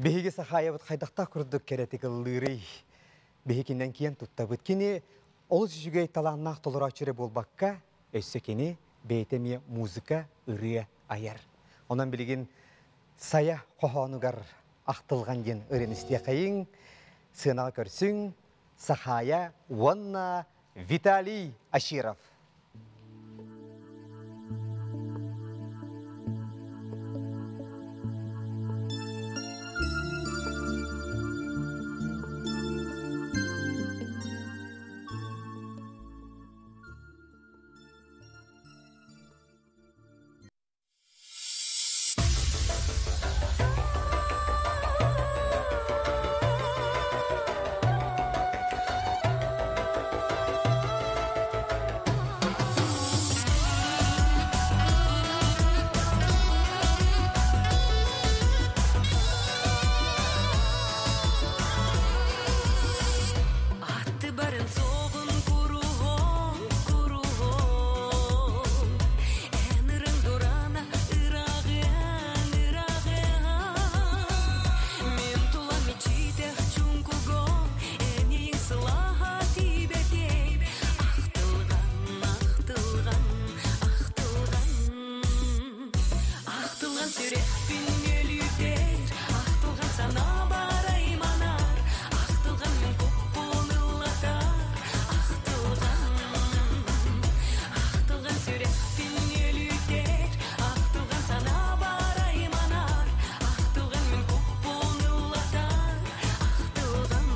Биһиги Сахаайабыт хайдахтаах курдук кэрэтик ыллыырый? Биһикинэн киэн туттабыт. Кини олус үчүгэй талааннаах толорооччу эрэ буолбакка, өссө кини бэйэтэ эмиэ музыка, ырыа айар. Онон билигин Сайа хоһоонугар ахтылҕан диэн ырыаны истиэхэйиҥ, сыанаҕа көрсүҥ, Сахаайа уонна Виталий Аширов. Атты барын соғын куруһон, куруһон. Эн ырың дурана ырағыан, ырағыан. Мен тула мечитех чуҥкугон, эн иң сылаһа тибетей. Ахтылған, ахтылған, ахтылған. Ахтылған сүрекпин өлүтер, ахтылған сана барайманар, ахтылған мен куппун ыллатар, ахтылған. Ахтылған сүрекпин өлүтер, ахтылған сана барайманар, ахтылған мен куппун ыллатар, ахтылған.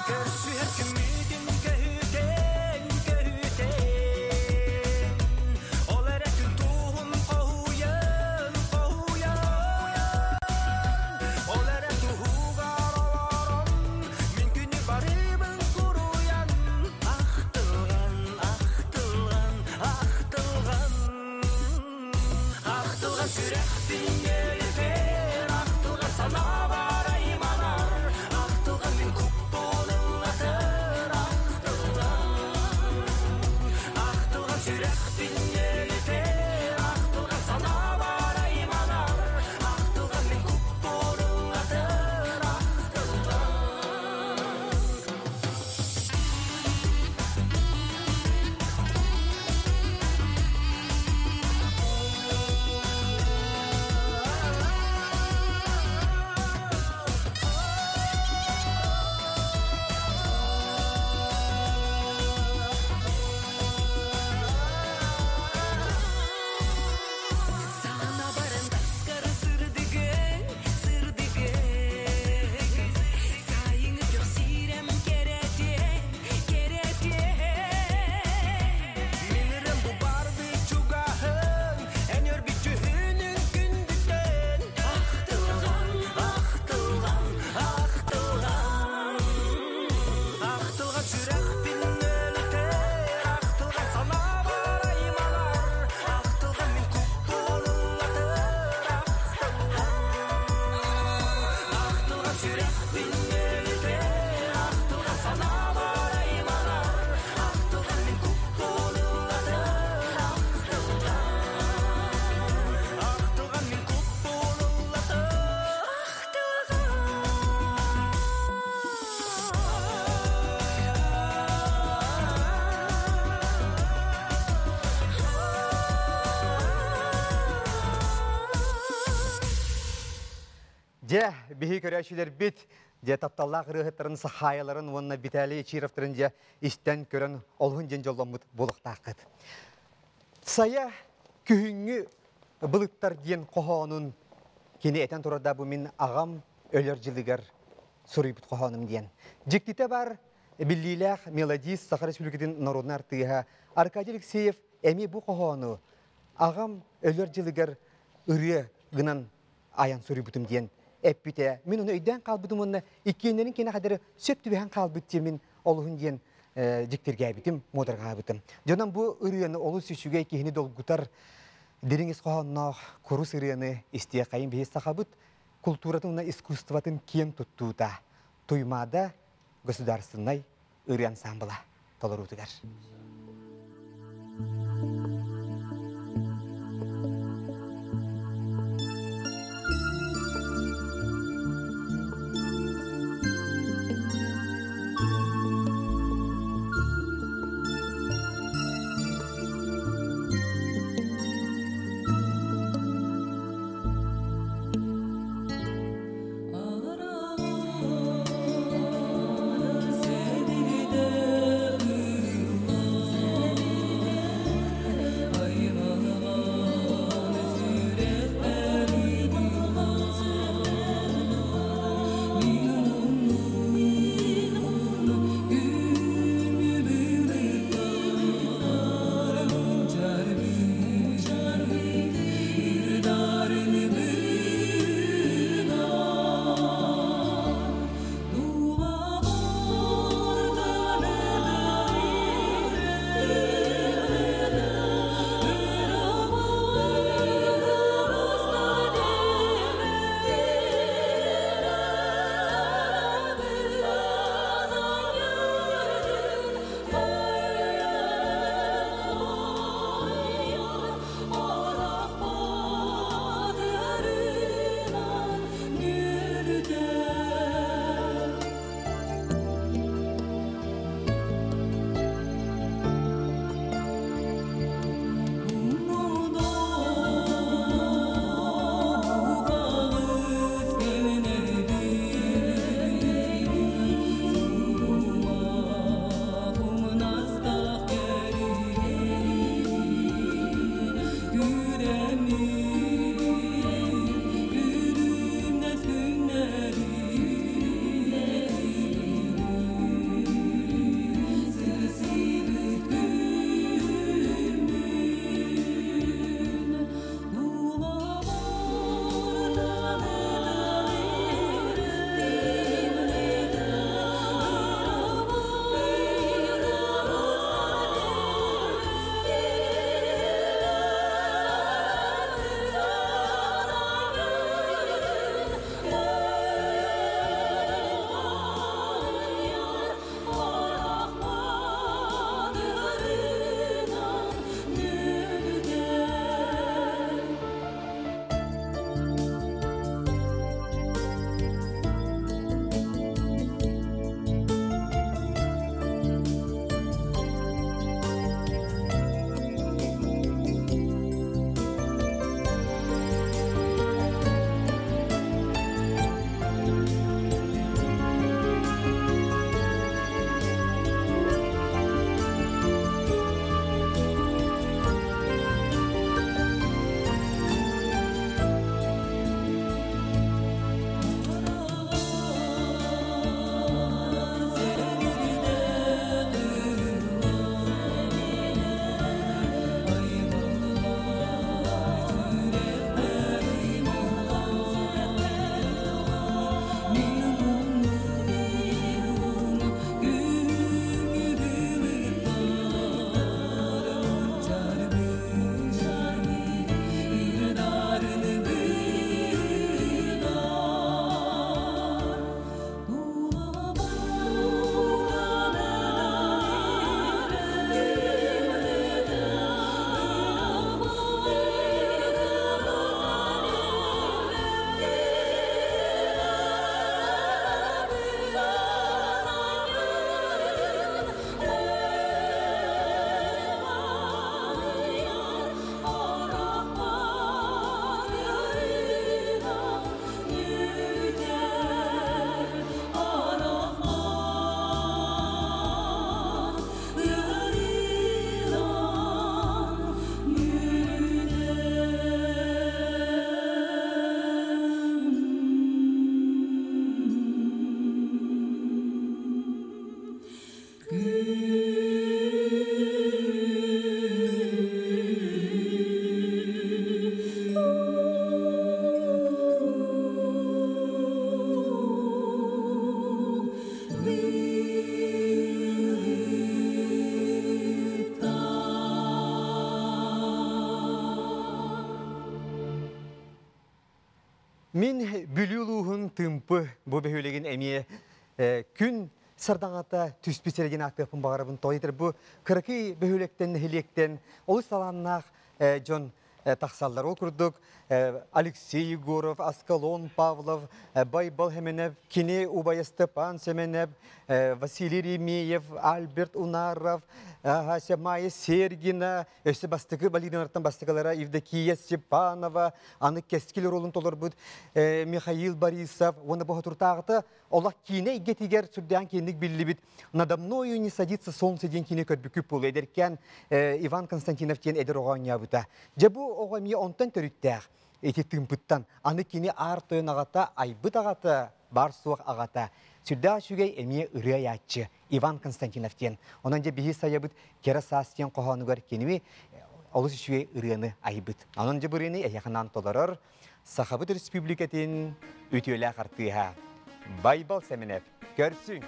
Көрсүһэр күммүтүн көһүтэн, көһүтэн. Ол эрэ күн туһун хоһуйан, хоһуйан. Ол эрэ туһугар олорон, мин күнү барыбын куруйан. Ахтылган, ахтылган, ахтылган. Ахтылган сүрэхпин өлүтэр, ахтылган санаабар айманар, ахтылган мин куппун ыллатар, ахтылган. Ахтылган сүрэхпин өлүтэр, ахтылган санаабар айманар, ахтылган мин куппун ыллатар, ахтылган. Сана барын таскары сырдыгын, сырдыгын. Сайыңы сирем керетен, керетен. Минерем бу барды чугаһын, эн өрбүт дьүһүнүн күндүтэн. Ахтылган, ахтылган, ахтылган. Ахтылган сүрэхпин өлүтэр, ахтылган санаабар айманар, ахтылган мин куппун ыллатар, ахтылган. Ахтылган сүрэхпин өлүтэр, ахтылган санаабар айманар, ахтылган мин куппун ыллатар, ахтылган. Ахтылган мин куппун ыллатар, Дьэ, биһи көрөөччүлэрбит, дьэ тапталлаах ырыаһыттарын Сахаайаларын уонна Виталий Чировтарын дьэ истэн көрөн олуһун дьэн дьолломмут буолуохтааххыт. Сайа күһүҥҥү былыттар диэн хоһоонун кини этэн турарда бу мин аҕам өлөр дьылыгар суруйбут хоһоонум диэн. Дьиктитэ бар биллиилээх мелодист Саха Республикатын народнай артыыһа Аркадий Алексеев эмиэ бу хоһоону аҕам өлөр дьылыгар ырыа гынан айан суруйбутум диэн эппитэ. Мин ону өйдөөн хаалбытым уонна иккиэннэрин киэнэ хадары сөп түбэһэн хаалбыт диэн олуһун диэн дьиктиргээбитим, муодарҕаабытым. Дьонон бу ырыаны олус үчүгэй киһини долгутар дириҥ ис хоһоонноох курус ырыаны истиэхэйин биһи сахабыт култууратын уонна искусствотын киэн туттуута. Туймаада государственнай ырыа ансамбла толоруутугар. Мин Бүлүү улууһун Тыымпы бу бөһүөлэгин эмиэ күн сардаҥата түспүт сирэ диэн ааттыахпын баҕарабын. Тоҕо диэтэр бу кыракый бөһүөлэктэн, нэһилиэктэн олус талааннаах дьон тахсаллар. Ол курдук Алексей Егоров, Аскалон Павлов, Байбал Хеменев, кини убайа Степан Семенев, Василий Ремеев, Альберт Унаров, Майя Сергина, өссө бастакы балериналартан бастакылара Евдокия Степанова, аны кэскил ролун толорбут Михаил Борисов, уонна боһотуртааҕыта олох киинэ эйгэтигэр сүрдээн киэҥник биллибит «Надо мною не садится солнце» диэн киинэ көрбүккүт буолуо эдэркээн Иван Константинов диэн эдэр оҕо оонньообута. Дьэ бу оҕо эмиэ онтон төрүттээх ити тыымпыттан аны кини аар тойон аҕата айбыт аҕата баар суох аҕата сүрдээх үчүгэй эмиэ ырыа айааччы Иван Константинов диэн. Онон дьэ биһи сайабыт кэрэ саас диэн хоһоонугар кинини олус үчүгэй ырыаны айбыт. Онон дьэ бу ырыаны эһиэхэ толорор Сахабыт Республикатын үтүөлээх артыыһа Байбал Сэмэнэп. Көрсүҥ!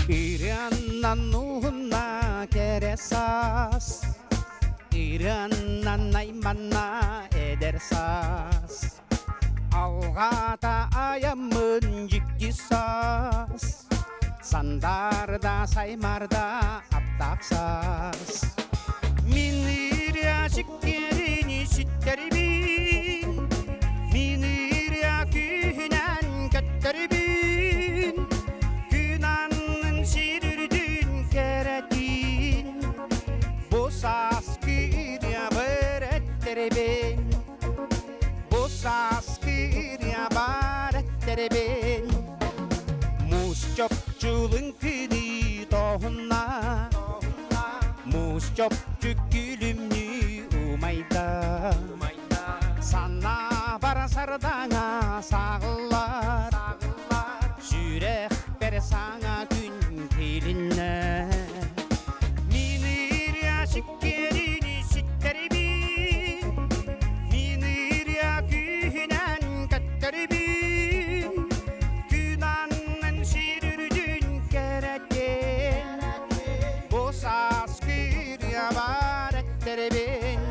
Ираннан уһунна кэрэ саас, Ираннан айманна эдэр саас. Алҕаата айаммын дьикти саас, Сандаарда саймарда аптаах саас. Мин ырыа сиккиэрини ситтэрибин, Мин ырыа күүһүнэн көттөрүбүн, Күн аннын сир үрдүн кэрэтин, Бу саас кыырыа бэрэттэрибин. Бу сааскы ырыа баар эттэрэбин Муус чопчулун күнү тоһунна Муус чопчу күлүмнүү умайда Санаа сардаҥа саҕыллар Сүрэхпэр саҥа күн килиннэ Мин ырыа сиккиэрини ситтэрибин Мин ырыа күүһүнэн көттөрүбүн Күн аннын сир үрдүн кэрэтин Бу сааскы ырыа бар эттерибин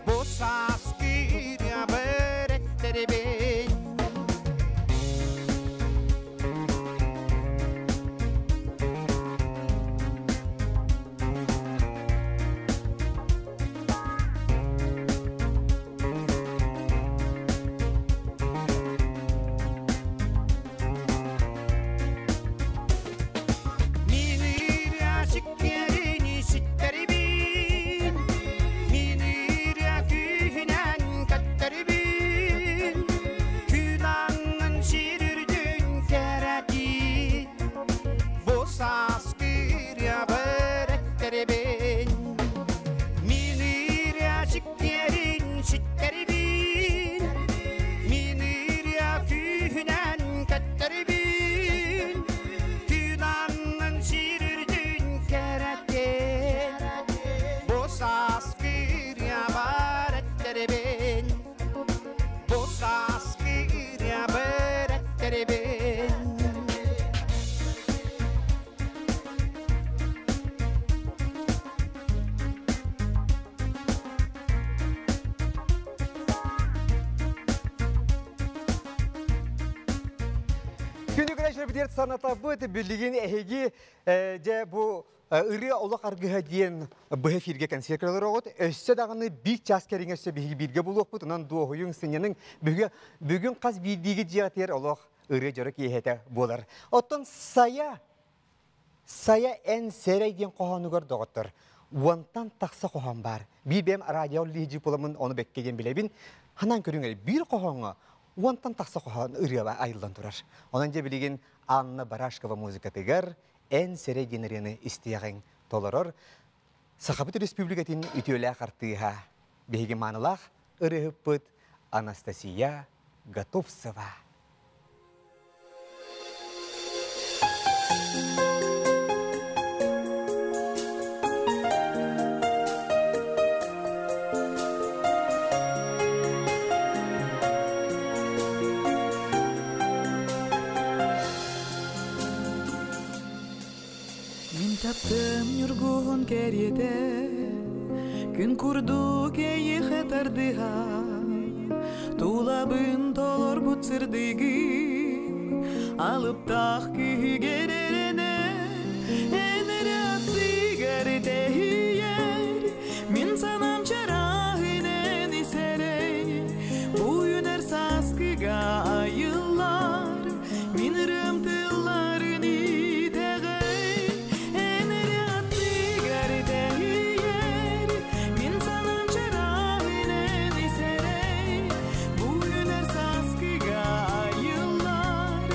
Бу сааскы ырыа бар эттерибин Мин ырыа сиккиэрини ситтэрибин, Мин ырыа күүһүнэн көттөрүбүн, Күн аннын сир үрдүн кэрэтин, Бу сааскы ырыа бэрэттэрибин. Мин ырыа сиккиэрин ситтэрибин, Мин ырыа күүһүнэн көттөрүбүн, Күн аннын сир үрдүн кэрэтин, Бу сааскы ырыа бэрэттэрибин. Бу сааскы ырыа бэрэттэрибин. Күнү көрөчүлэр санатабыт билигин эһиги дьэ бу ырыа олох аргыһа диэн быһа эфиргэ концерт көрөлөр оҕут. Өссө даҕаны биир час кэриҥэ өссө биһиги бииргэ булуохпут. Онон дуоһуйуҥ, сынньаныҥ. Бүгүн, бүгүн хас биирдииги дьиэҕитигэр олох ырыа дьоро киэһэтэ буолар. Оттон Сайа, Сайа эн сэрэй диэн хоһоонугар доҕоттор, уонтан тахса хоһоон баар. Биир бэйэм радио лиһи буоламмын ону бэккэ диэн билэбин. Ханан көрүҥ эрэ биир хоһооҥҥо уонтан тахса хоһоон ырыаба айыллан турар. Онон дьэ билигин Анна Барашкова музыкатыгар эн сэрэй диэн ырыаны истиэҕиҥ толорор Сахабыт Республикатын үтүөлээх артыыһа, биһиги маанылаах ырыаһыппыт Анастасия Готовцева. Ньургуһун кэриэтэ Күн курдук эйиэхэ тардыһан Тулабын толорбут сырдыгын Алыптаах күүһүгэр эрэнэ Эн эрэ аттыгар тэһийэр Мин санаам чарааһын эн исэрэй Бу үүнэр сааскыга айыллар Мин ырыам тылларын итэҕэй Эн эрэ аттыгар тэһийэр Мин санаам чарааһын эн исэрэй Бу үүнэр сааскыга айыллар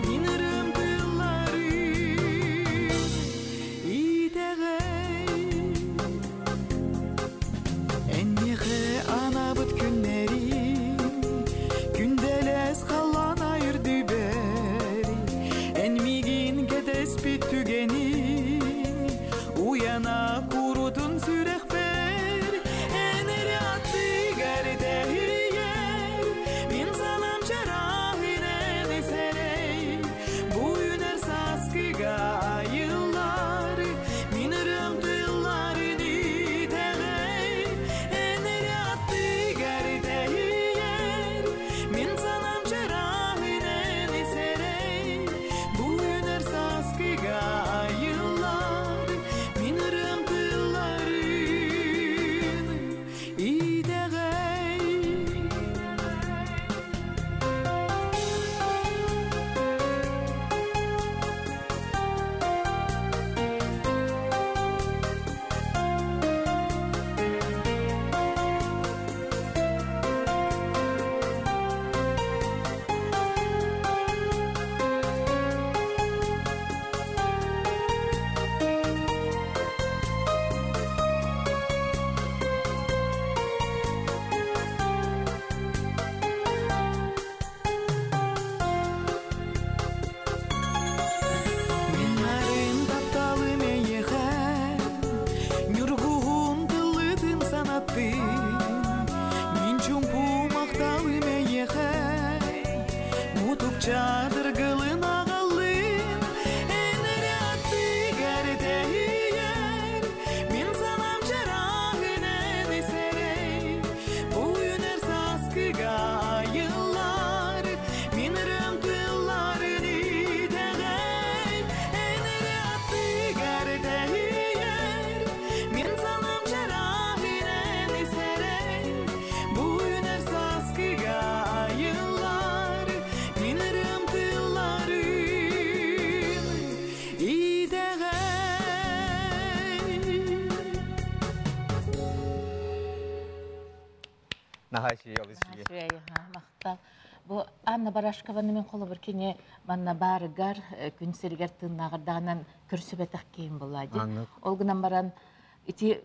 Мин ырыам тылларын итэҕэй Энньэхэ анаабыт күннэрим Күндэлэс халлаан айырдыбэр Эн миигин кэтэспит түгэниҥ Уйана курутун сүрэхпэр Эн эрэ аттыгар тэһийэр Мин санаам чарааһын эн исэрэй Бу үүнэр сааскыга айыллар Мин ырыам тылларын итэҕэй Эн эрэ аттыгар тэһийэр Мин санаам чарааһын эн исэрэй Бу үүнэр сааскыга айыллар Мин ырыам тылларын итэҕэй. Мин нарын тапталым эйиэхэ Ньургуһун тыллытын санаттын Мин чумпу махталым эйиэхэ Мутукча дыргылын аҕаллын Эн эрэ аттыгар тэһийэр Мин санаам чарааһын эн исэрэй Бу үүнэр сааскыга айыллар Мин ырыам тылларын итэҕэй Эн эрэ аттыгар тэһийэр Мин санаам чарааһын эн исэрэй Бу үүнэр сааскыга айыллар Мин ырыам тылларын итэҕэй. Наһаа үчүгэй, олус үчүгэй. Үчүгэй, махтал. Бу Анна Барашкованы мен холобур кини манна баарыгар күн сиригэр тыыннааҕардаҕынан көрсүбэтэх киһим буолла дии. Ол гынан баран ити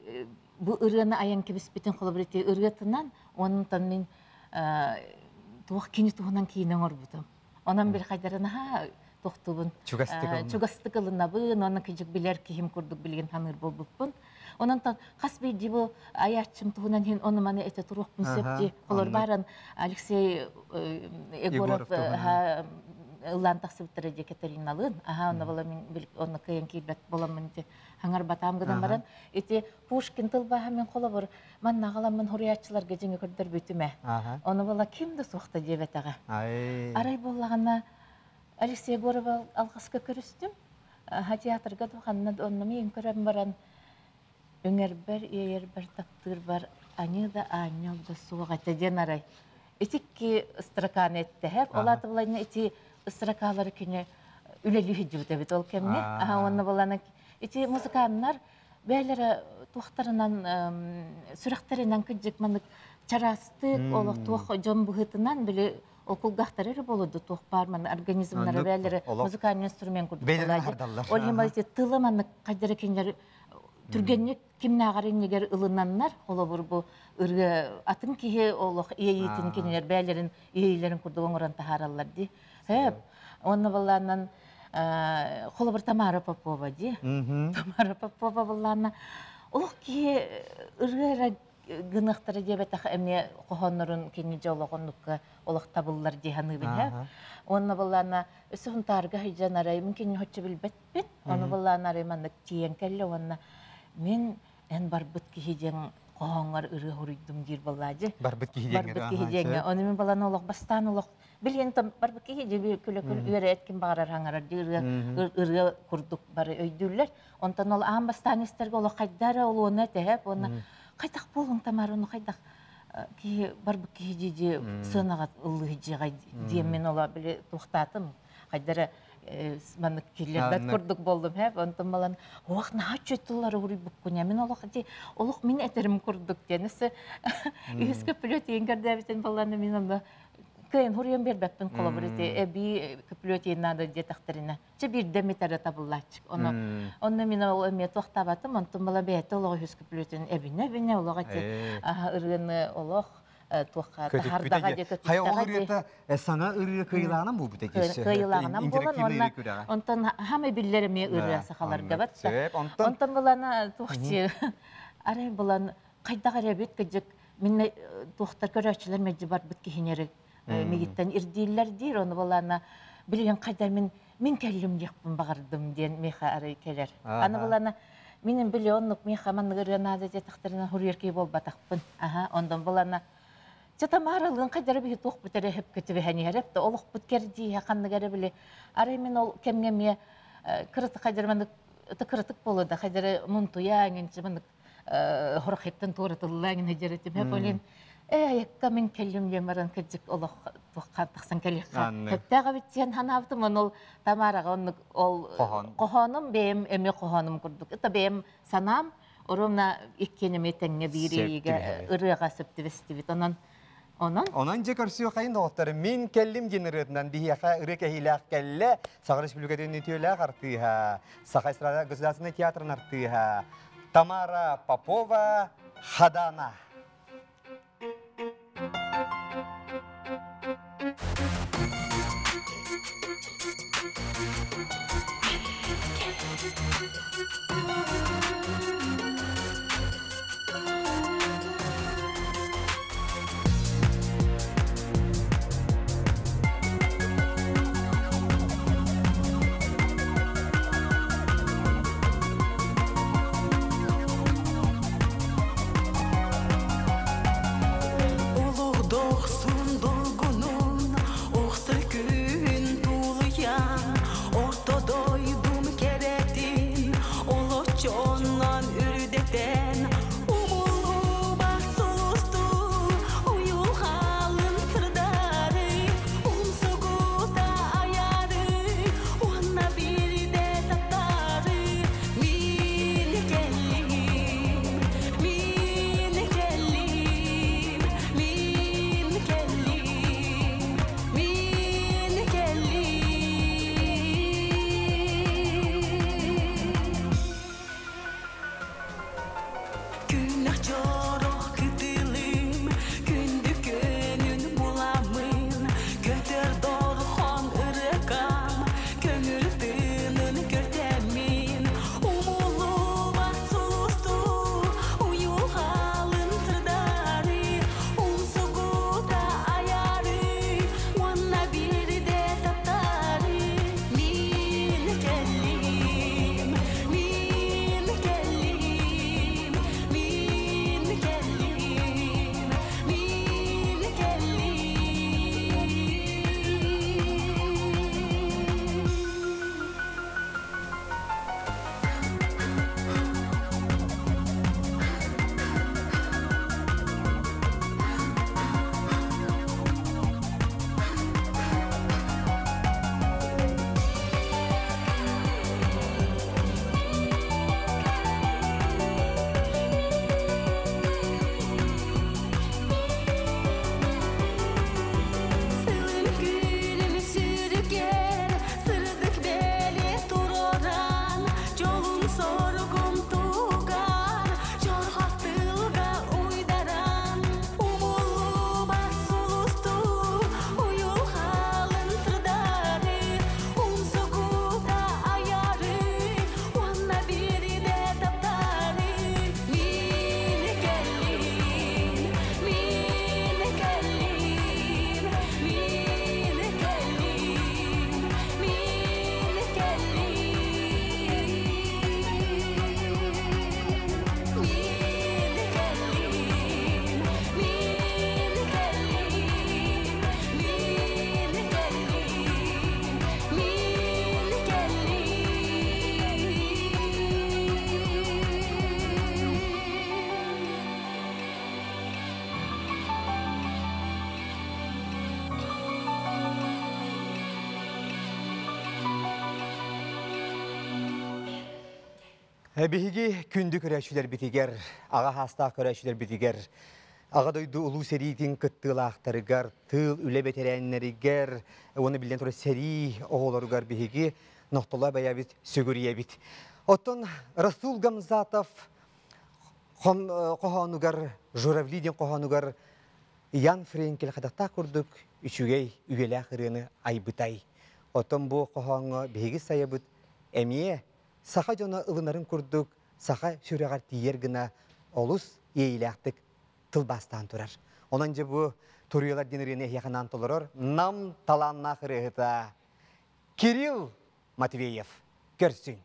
бу ырыаны айан кэбиспитин холобур ити ырыатынан онтон мин туох кини туһунан киинэ оҥорбутум. Онон бир хайдарын аха тохтубун. Чугастык ылынабын, онон кыдьык билэр киһим курдук билигин саныыр буолбуппун. Онон хас биирдии бу айааччым туһунан иһин ону маны этэ туруохпун сөп дии. Холор баран Алексей Егоров ыллаан тахсыбыттара дии Катериналыын. Аха, онно була мин онно кыайан киирбэт буоламмын ити хаҥарбатаам гынан баран ити Пушкин тылбааһа мин холобур манна аҕаламмын суруйааччыларга дьиҥэ көрдөрбүтүм ээ. Ону була ким да суохта диэбэтэҕэ. Арай буоллаҕына Алексей Егоров алҕаска көрүстүм. Театрга да ханна да онно миин көрөн баран үҥэрбэр, иэйэрбэр, таптыырбар аньыы да аанньал да суох этэ диэн арай итикки строканы эттэһэр. Ол аата булайна ити строкалары кини үлэлии сылдьыбыт эбит ол кэмҥэ. Аха уонна булана ити музыканнар бэйэлэрэ туохтарынан сүрэхтэринэн кырдьык маннык чараастык олох туох дьон быһыытынан били ол кулгаахтара эрэ буолуо туох баар манна организмнара бэйэлэрэ музыкальный инструмент курдук ол иһин ити тылы маннык хайдара кинилэр түргэнник кимнээҕэр иннигэр ылынаннар холобур бу ырыа атын киһи олох иэйиитин кинилэр бэйэлэрин иэйиилэрин курдук оҥорон таһаараллар дии Хэп уонна былааннан холобур Тамара Попова дии Тамара Попова былаанна олох киһи ырыа эрэ. Гыныахтара диэбэтэх эмиэ хоһооннорун кини дьэ олох оннукка олох табыллар дии саныыбын һэ. Уонна былаана өссө Сунтаарга сылдьан арай мин кинини соччо билбэппин. Ону былаана арай маннык тиийэн кэллэ уонна мин эн барбыт киһи диэн хоһооҥҥор ырыа суруйдум диир буоллаадьы. Барбыт киһи диэҥҥэ. Барбыт киһи диэҥҥэ. Ону мин балан олох бастаан олох билигин там барбыт киһи дьэ күлэ күл үөрэ эт ким баҕарар хаҥарар дии ырыа ырыа курдук бары өйдүүллэр. Онтон ол аан бастаан истэргэ олох хайда эрэ олуона тэһэп уонна хайдах буолуҥ Тамара ону хайдах киһи барбыт киһи дии дии сыанаҕа ыллыы дьиэҕэ диэммин ола били туохтаатым хайда эрэ маннык киллэрбэт курдук буоллум һэ онтон балан ох наһаа үчүгэй тыллары уруйбуккун мин олох ди олох мин этерим курдук диэн өссө үһүс көпүлүөт иин көрдөөбүтүн балланы мин онно кыайан хуруйан биэрбэппин холобур ити эбии көпүлүөт иин наада диэтэхтэринэ чэ биирдэ эмит эрэ табыллааччык ону онно мин ол эмиэ туохтаабатым онтон бала бэйэтэ олох үһүс көпүлүөтүн эбинэ эбинэ олох ити ырыаны олох туохха таһардаҕа дии Хайа ол ырыата саҥа ырыа кыайылааҕынан буолбута кыайылааҕынан буолан уонна онтон хамай биллэр эмиэ ырыа сахаларга батта онтон булана туохчи арай булан хайдах эрэ эбит кыдьык мин туохтар көрөөччүлэр мэлдьи барбыт киһинери мигиттэн ирдииллэр диир ону булана билигин хайда мин мин кэллим диэхпин баҕардым диэн миэхэ арай кэлэр аны булана минин били оннук миэхэ маннык ырыа наада диэтэхтэринэ хуруйар киһи буолбатахпын аха ондон булана чэ Тамаралыын хайдара биһи туохпут эрэ хөпкө түбэһэн иһэр да олохпут кэрдииһэ ханнык эрэ били арай мин ол кэмҥэ эмиэ кыратык хайдара маннык кыратык буолуо да хайдара мунтуйа эҥинчи маннык хорохиттан туоратылла эҥин дьэрэтим хэ ээ айакка мин кэллим диэн баран кырдьык олох туохха тахсан кэлиэххэ сөптөөх эбит диэн санаабытым ону ол Тамараҕа оннук ол хоһоонум бэйэм эмиэ хоһоонум курдук это бэйэм санаам ровно иккиэн эмиэ тэҥҥэ биир иэйиигэ ырыаҕа сөп түбэстибит онон онон Онон дьэ көрсүөххэйин доҕоттор мин кэллим диэн ырыатынан биһиэхэ ырыа кэһиилээх кэллэ Саха Республикатын үтүөлээх артыыһа Саха эстрада государственнай театрын артыыһа Тамара Попова Хадана. Олох долгунун, охсор күн тулуйан, орто дойдум кэрэтин, олочоннон үрдэтэн, умуллубат сулусту, уйулҕалын сырдары, умсугута аяры, уонна бирде таптары, мин кэллим, мин кэллим, мин кэллим, мин кэллим. Күннэх чорох кытылым, күндү көнүн буламын, көтөр дорхон ырыкам, көңүл тыынын көртемин, умуллубат сулусту, уйулҕалын сырдары, умсугута аяры, уонна бирде таптары, мин кэллим, мин кэллим, мин Биһиги күндү көрөөччүлэрбитигэр, аҕа хаастаах көрөөччүлэрбитигэр, Аҕа дойду улуу сэриитин кыттыылаахтарыгар, тыыл үлэ бэтэрээннэригэр уонна биллэн турар сэрии оҕолоругар биһиги нохтолоо бэйэбит сүгүрүйэбит. Оттон Расул Гамзатов хоһоонугар, Журавли диэн хоһоонугар Ян Френкель хатахтаах курдук үчүгэй үйэлээх ырыаны айбытай. Оттон бу хоһооҥҥо биһиги сайабыт эмиэ саха дьоно ылынарын курдук саха сүрэҕэр тиийэр гына олус иэйиилээхтик тылбаастаан турар. Онон дьэ бу Туруйалар диэн ырыаны эһиэхэ анаан толорор Нам талааннаах ырыаһыта Кирилл Матвеев. Көрсүҥ.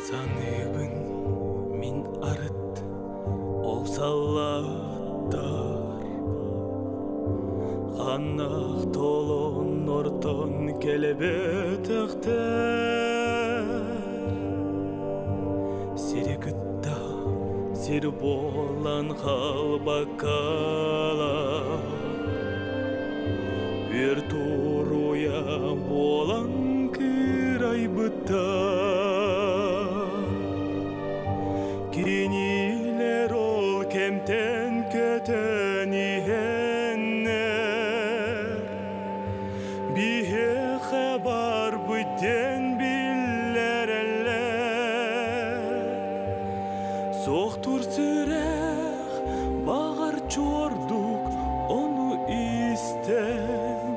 Саныыбын мин арыт ол саллааттар Ханнах толон ортон кэлэбэтэхтэр Сири кытта сир буолан халбаккала Үөр туруйа буолан кырайбыттар Кинилэр ол кэмтэн көтөн иһэннэр Биһиэхэ барбыт диэн биллэрэллэр Суохтуур сүрэх баҕар чуордук ону истэн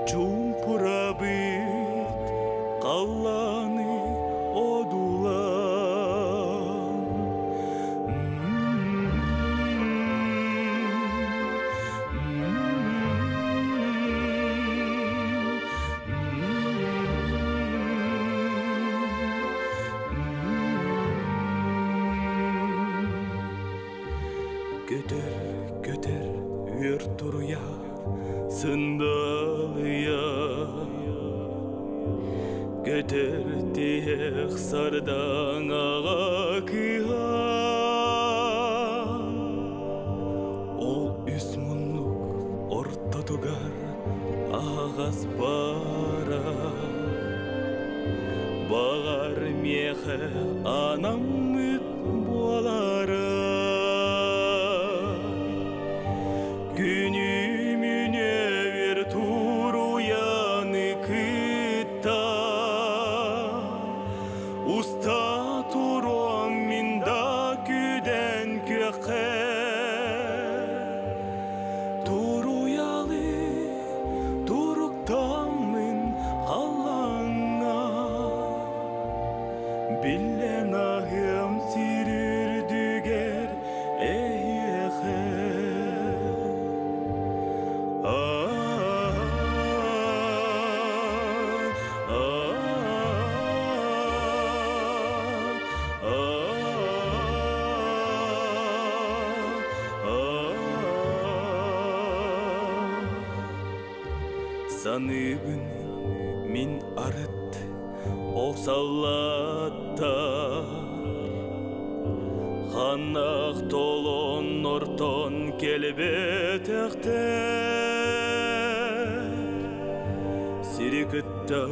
Чуумпурабыт халлааны одуулаан Көтөр, көтөр, үөр туруйа, сындалыйа. Көтөр тиһэх сардаҥаҕа кыһа. Ол үс муннук ортотугар аһаҕас баара. Баҕар миэхэ анаммыт буолара. Күнү-мүнү өр туруйаны кытта Уста туруом мин да күдэн күөххэ Туруйалы туруктаммын халлаҥҥа Биллэн аһыам сир үрдүгэр эйиэхэ Саныыбын мин арыт ол саллааттар Ханнах толон ортон кэлбэтэхтэр Сири кытта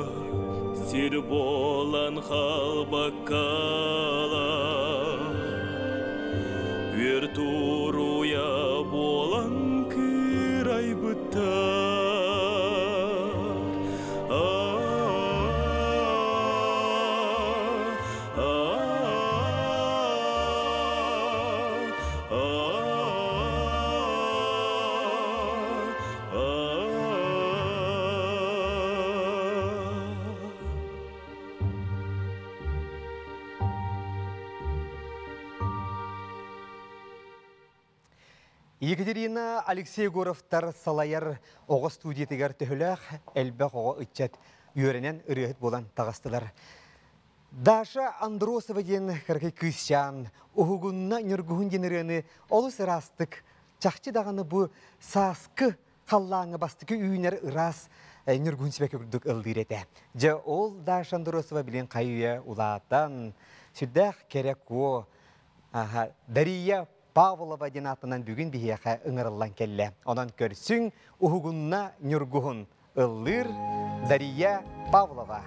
сир буолан халбаккалар Үөр туруйа буолан кыырайбыттар Екатерина Алексей Егоровтар салайар оҕо студиятыгар төһөлөөх элбэх оҕо ыччат үөрэнэн ырыаһыт буолан таҕыстылар. Даша Андросова диэн кыракый кыысчаан уһугунна Ньургуһун диэн ырыаны олус ыраастык, чахчы даҕаны бу сааскы халлааҥҥа бастакы үүнэр ыраас Ньургуһун сибэкки курдук ыллыыр этэ. Дьэ, ол Даша Андросова билин хайы-үйэ улаатан, сүрдээх кэрэ куо, Дария Павлова диэн аатынан бүгүн биһиэхэ ыҥырыллан кэллэ. Онон көрсүҥ, уһугунна Ньургуһун ыллыыр Дария Павлова.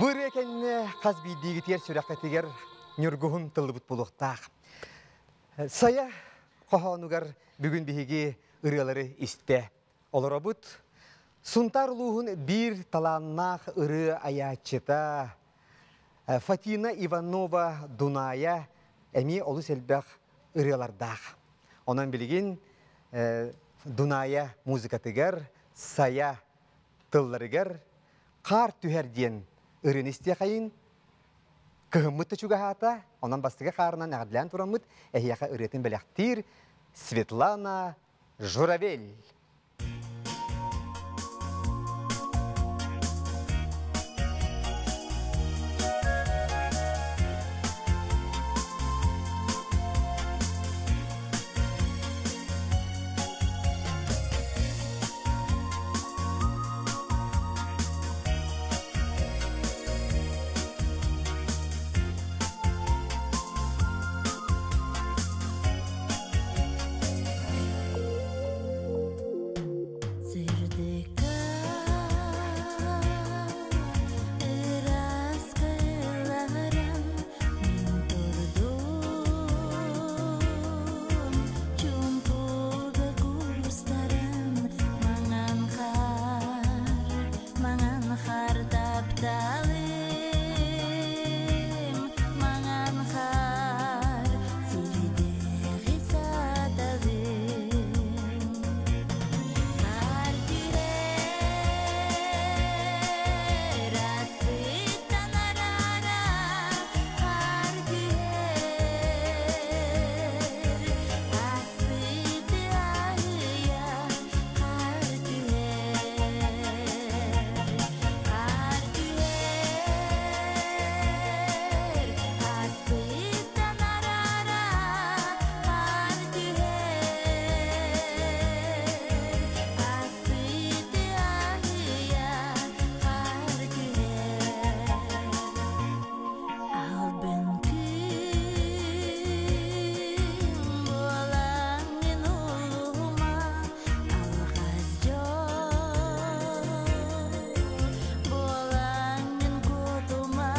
Бу ырыа кэннэ хас биирдиигитигэр сүрэххитигэр ньургуһун тыллыбыт буолуохтаах. Сайа хоһоонугар бүгүн биһиги ырыалары истэ олоробут. Сунтаар улууһун биир талааннаах ырыа айааччыта Фатина Иванова Дуная эмиэ олус элбэх ырыалардаах. Онон билигин Дуная музыкатыгар, Сайа тылларыгар хаар түһэр диэн ырыаны истиэхэйин. Кыһыммыт да чугаһаата, онон бастакы хаарынан эҕэрдэлээн тураммыт эһиэхэ ырыатын бэлэхтиир Светлана Журавель. Сырдыкка ыраас кыларан мин турдум, чуумпуга куустаран маҥан хаар, маҥан хаар тапталым, маҥан хаар сирдээҕи сааталым. Хаар түһэр аспыттан арара, хаар түһэр аспыты аһыйа, хаар түһэр, хаар түһэр аспыттан арара, хаар түһэр аспыты аһыйа, хаар түһэр. Албын күн буолаҥҥын улума, алҕас дьол буолаҥҥын кутума,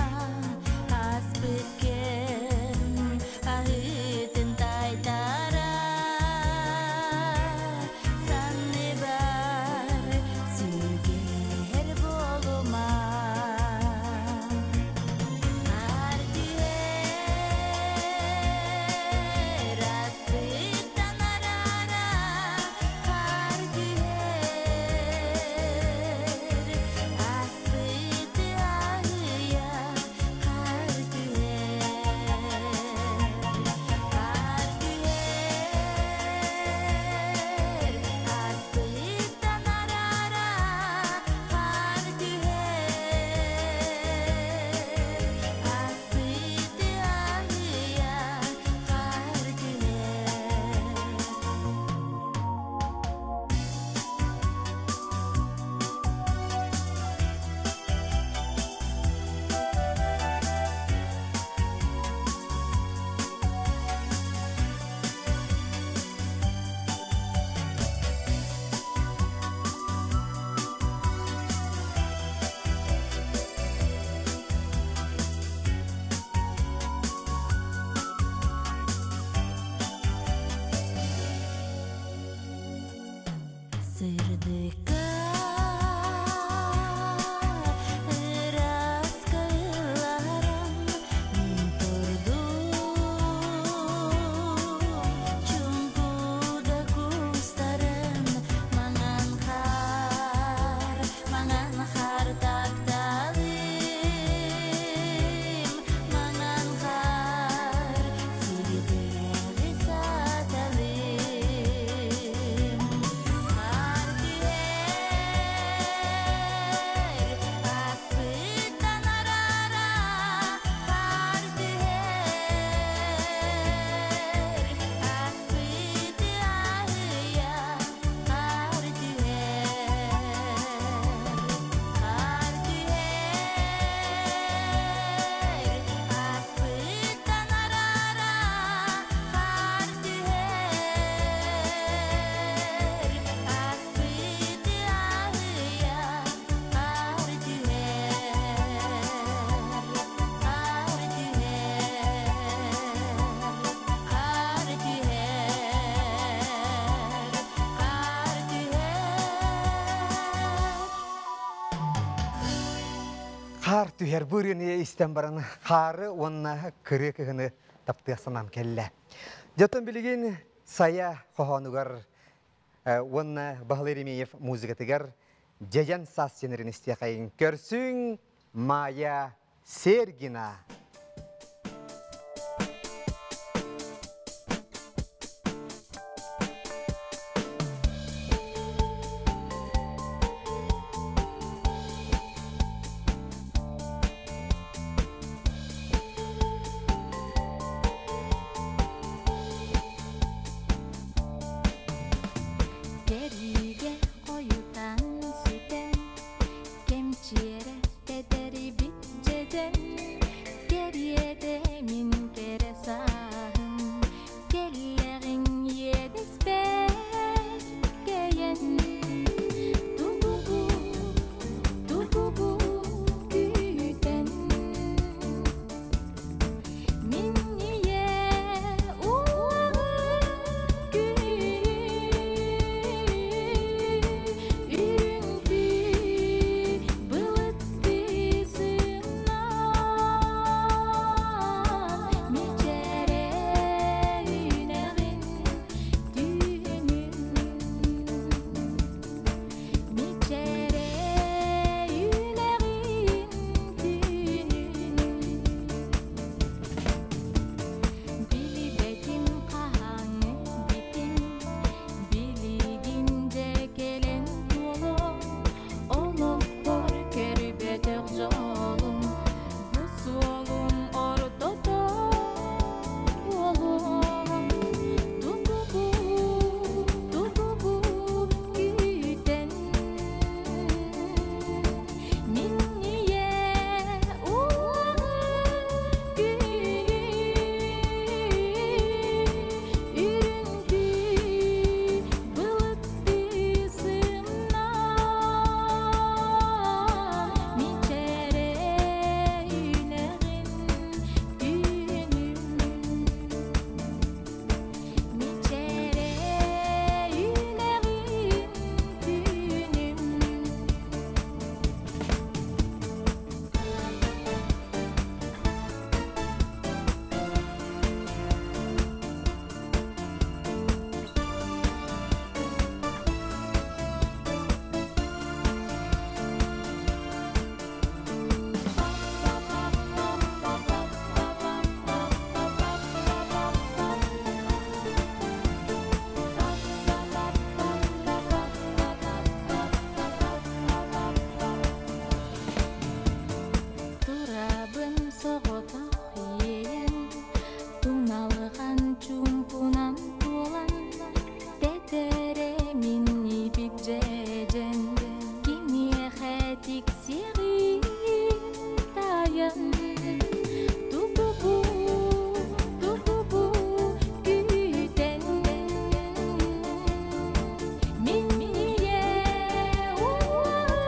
ааспыт кэм аһыытын тайтара, санныбар сүгэр буолума. Хаар түһэр аспыттан арара, хаар түһэр аспыты аһыйа, хаар түһэр, хаар түһэр аспыттан арара, хаар түһэр аспыты аһыйа, хаар түһэр. Сырдыкка ыраас кыларан мин турдум, чуумпуга куустаран маҥан хаар, маҥан хаар тапталым, маҥан хаар сирдээҕи сааталым. Хаар түһэр аспыттан арара, хаар түһэр аспыты аһыйа, хаар түһэр, хаар түһэр аспыттан арара, хаар түһэр аспыты аһыйа, хаар түһэр, хаар түһэр, хаар түһэр, хаар түһэр. Хаар түһэр бу ырыаны истэн баран хаары уонна кырыы кыһыны таптыах санаам кэллэ. Дьотон билигин Сайа хоһоонугар Уонна Баһылай Еремеев музыкатыгар Дьэдьэн саас сенерин истиэхэйин көрсүҥ Майя Сергина. Кэриигэ хойутаан ситэн, кэмчиэрэ тэтэрибит дьэдьэн, кэриэтэ мин кэрэ сааһым, кэллэҕиҥ иэдэспэр кэйэн. Тугу тугу күүтэн, мин ийэ уоҕун үрүҥтүү былыттыы сымнаан, мичээрэ үүнэҕин түүнүн, мичээрэ үүнэҕин түүнүн. Билибэтим хаһааҥҥы битим, билигин дьэ кэлэн туолуо, олохпор көрбөтөх дьолум, бу суолум ортото буолуо. Тугу тугу күүтэн, мин ийэ уоҕун үрүҥтүү былыттыы сымнаан, мичээрэ үүнэҕин түүнүм, мичээрэ үүнэҕин түүнүм. Турабын соҕотох иэйэн, туналыган чуумпунан туолан, тэтэрэ минньийбит дьэдьэн, кимиэхэ тиксиэҕин таайан. Тугу тугу күүтэн, мин ийэ үрүҥтүү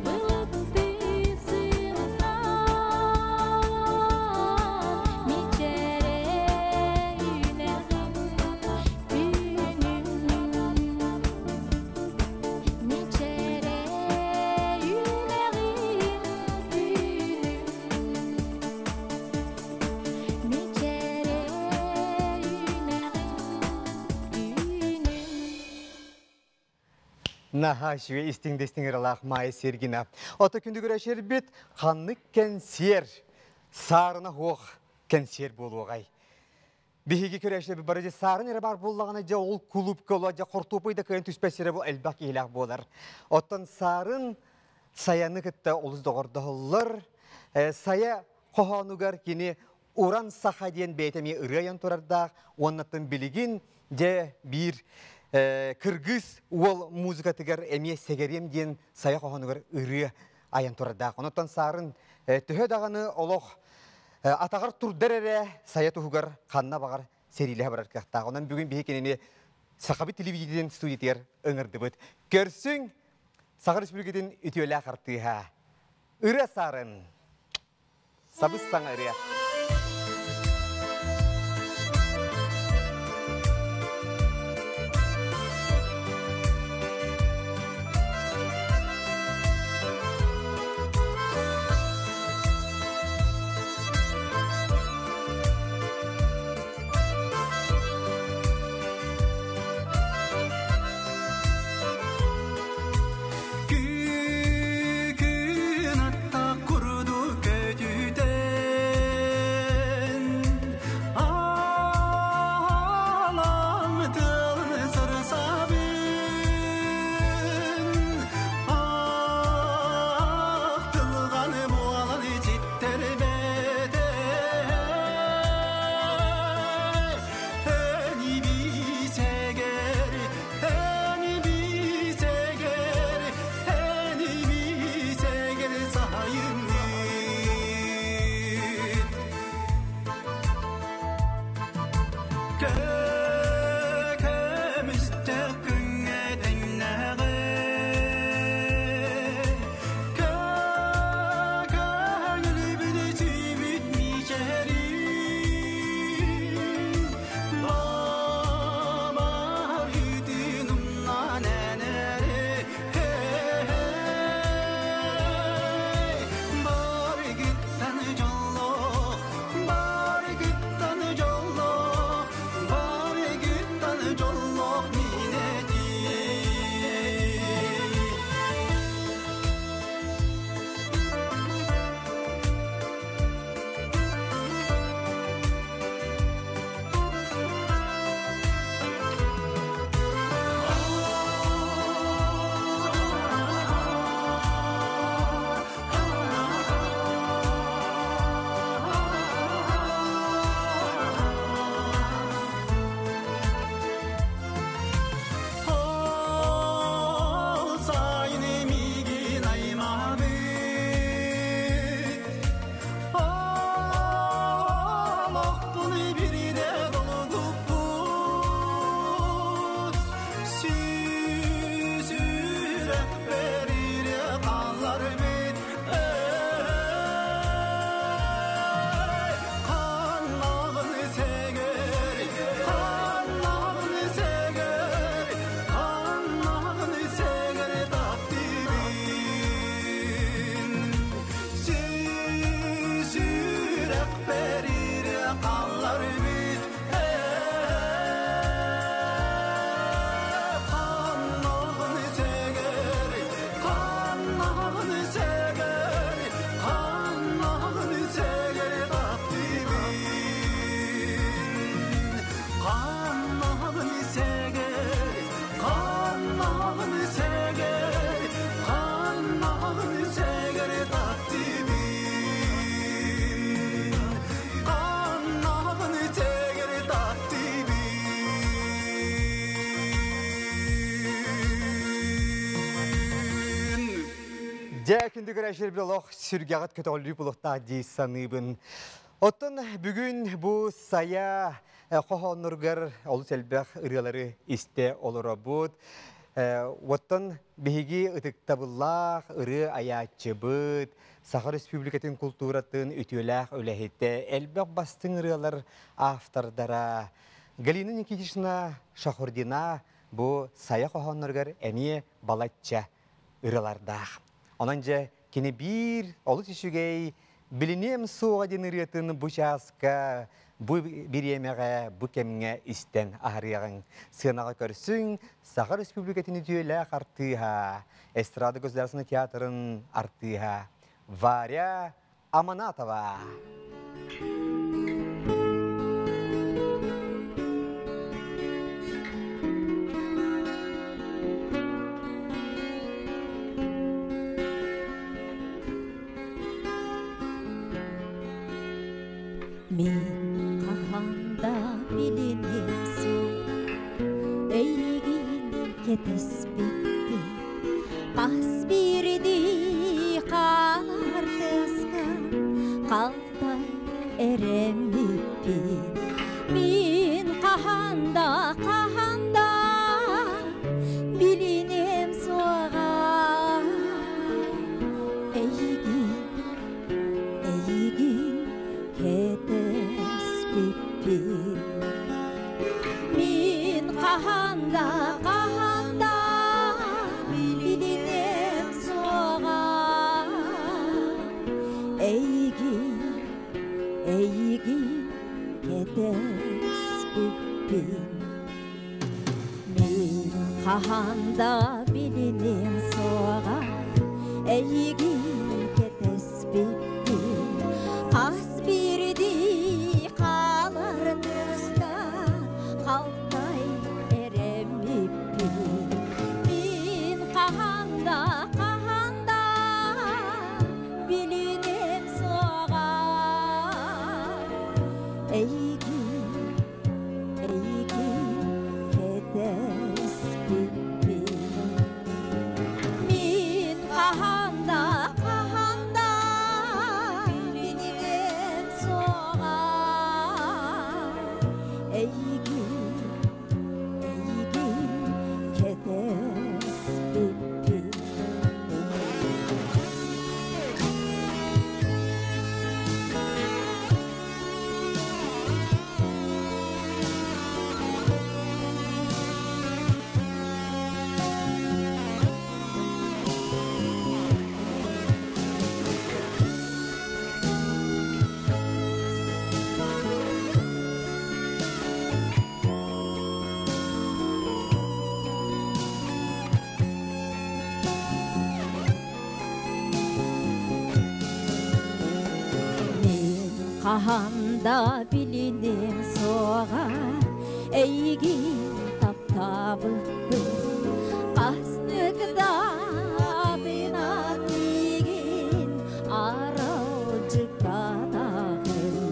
былыттыы сымнаан, мичээрэ үүнэҕин түүнүм, мичээрэ үүнэҕин түүнүм, мичээрэ үүнэҕин түүнүм. Наһаа үчүгэй истиҥ да истиҥ ыралаах Майя Сергина. Ото күндү көрөөччүлэрбит ханнык кэнсиэр саарына суох кэнсиэр буолуоҕай. Биһиги көрөөччүлэрбит бары дьэ саарын эрэ баар буоллаҕына дьэ ол кулуупка ола дьэ хортуопуй да кыайан түспэт сирэ бу элбэх киһилээх буолар. Оттон саарын Саяны кытта олус доҕордоһоллор. Сайа хоһоонугар кини Уран Саха диэн бэйэтэ эмиэ ырыа айан турардаах уоннаттан билигин дьэ биир кыргыз уол музыкатыгар эмиэ сэгэриэм диэн сайа хоһоонугар ырыа айан турардаах. Онуттан саарын төһө даҕаны олох атаҕар турдар эрэ сайа туһугар ханна баҕар сэриилэһэ барар кыахтаах. Онон бүгүн биһи кинини Сахабыт телевидениетин студиятыгар ыҥырдыбыт. Көрсүҥ Саха Республикатын үтүөлээх артыыһа Ырыа Саарын. Сабыс саҥа ырыа. Көмүстэ күҥҥэ тэҥнээҕи Көҥүлүбүт сүүбүт миичэрин Бабарытын умнан энэри Барыгыттан дьоллоох, барыгыттан дьоллоох, барыгыттан дьоллоох мин этим. Ол сайын миигин аймаабыт, Олохпун биридэ долгуппут, Сүрэхпэр ире хаалар бит, Ханнаҕын сэгэр, ханнаҕын сэгэр, ханнаҕын сэгэр таптыыбын. Сүрэхпэр ире хаалар бит, Ханнаҕын сэгэр, ханнаҕын сэгэр, ханнаҕын сэгэр таптыыбын. Ханнаҕын сэгэр, ханнаҕын сэгэр, ханнаҕын сэгэр таптыыбын. Ханнаҕын сэгэр таптыыбын. Дьэ, күндү көрөөччүлэр олох сүргэҕит көтөҕүллүү булуохтаах дии саныыбын. Оттон бүгүн бу Сайа хоһоонноругар олус элбэх ырыалары истэ олоробут. Оттон биһиги ытыктабыллаах ырыа айааччыбыт, Саха Республикатын култууратын үтүөлээх үлэһитэ, элбэх бастыҥ ырыалар автордара Галина Никитична Шахурдина бу Сайа хоһоонноругар эмиэ балачча ырыалардаах. Онон дьэ кини биир олус үчүгэй Билиниэм суоҕа диэн ырыатын бу чааска, бу бириэмэҕэ, бу кэмҥэ истэн аһарыаҕыҥ. Сыанаҕа көрсүҥ Саха Республикатын үтүөлээх артыыһа, Эстрада государственнай театрын артыыһа Варя Аманатова. Мин хаһан да билиниэм суох эйигин кэтэспиппин Хас биирдии хаалар тыаска халтай эрэммиппин Мин хаһан да хаһан да билиниэм суоҕа эйигин эйигин кэтэспиппин Мин хаһан да хаһан да билиниэм суоҕа эйигин эйигин кэтэспиппин Мин хаһан да билиниэм суоҕа эйигин кэтэспиппин Хас биирдии хаалар тыаска халтай эрэммиппин Мин хаһан да хаһан да билиниэм суоҕа эйигин эйигин кэтэспиппин Мин хаһан да хаһан да Хаһан да билиним суоҕа эйигин таптаабыппын. Хастык да атынан миигин аралдьыппатаҕын.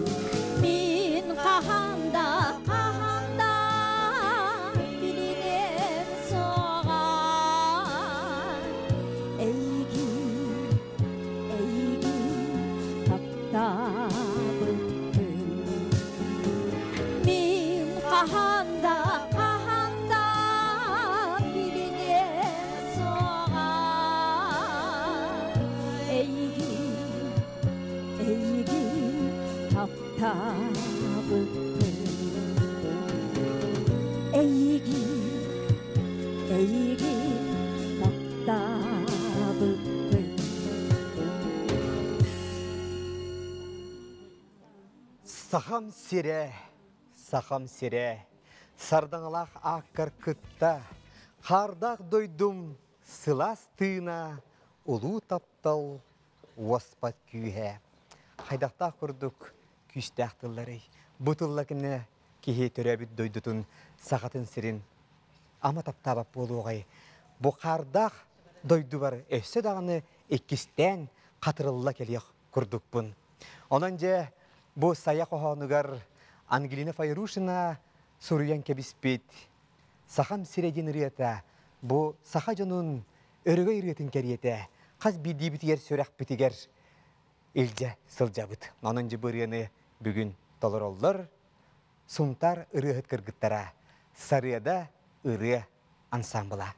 Мин хаһан да, хаһан да билиним суоҕа эйигин, эйигин таптаабыппын. Мин хаһан да, хаһан да билиним суоҕа эйигин, эйигин таптаабыппын. Эйигин, эйигин таптаабыппын. Сахам сирэ, сахам сирэ, сардаҥалаах ааккар кытта, хаардаах дойдум сылаас тыына, улуу таптал уоспат күүһэ. Хайдахтаах курдук күүстээх тылларый. Бу тылла кине киһи төрөөбүт дойдутун сахатын сирин ама таптаабат буолуоҕай. Бу хаардаах дойдубар өссө даҕаны иккистээн хатырылла кэлиэх курдукпун. Онон дьэ бу Сайа хоһоонугар Ангелина Файрушина суруйан кэбиспит Сахам сирэ диэн ырыата бу саха дьонун өрөгөй ырыатын кэриэтэ хас биирдиибитигэр сүрэхпитигэр илдьэ сылдьабыт. Онон дьэ бу ырыаны бүгүн толороллор Сунтаар ырыаһыт кыргыттара Сарыада ырыа ансаамбыла.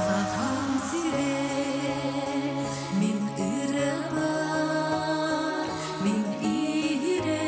Сахам сирэ, мин ырыабар, мин иһирэх.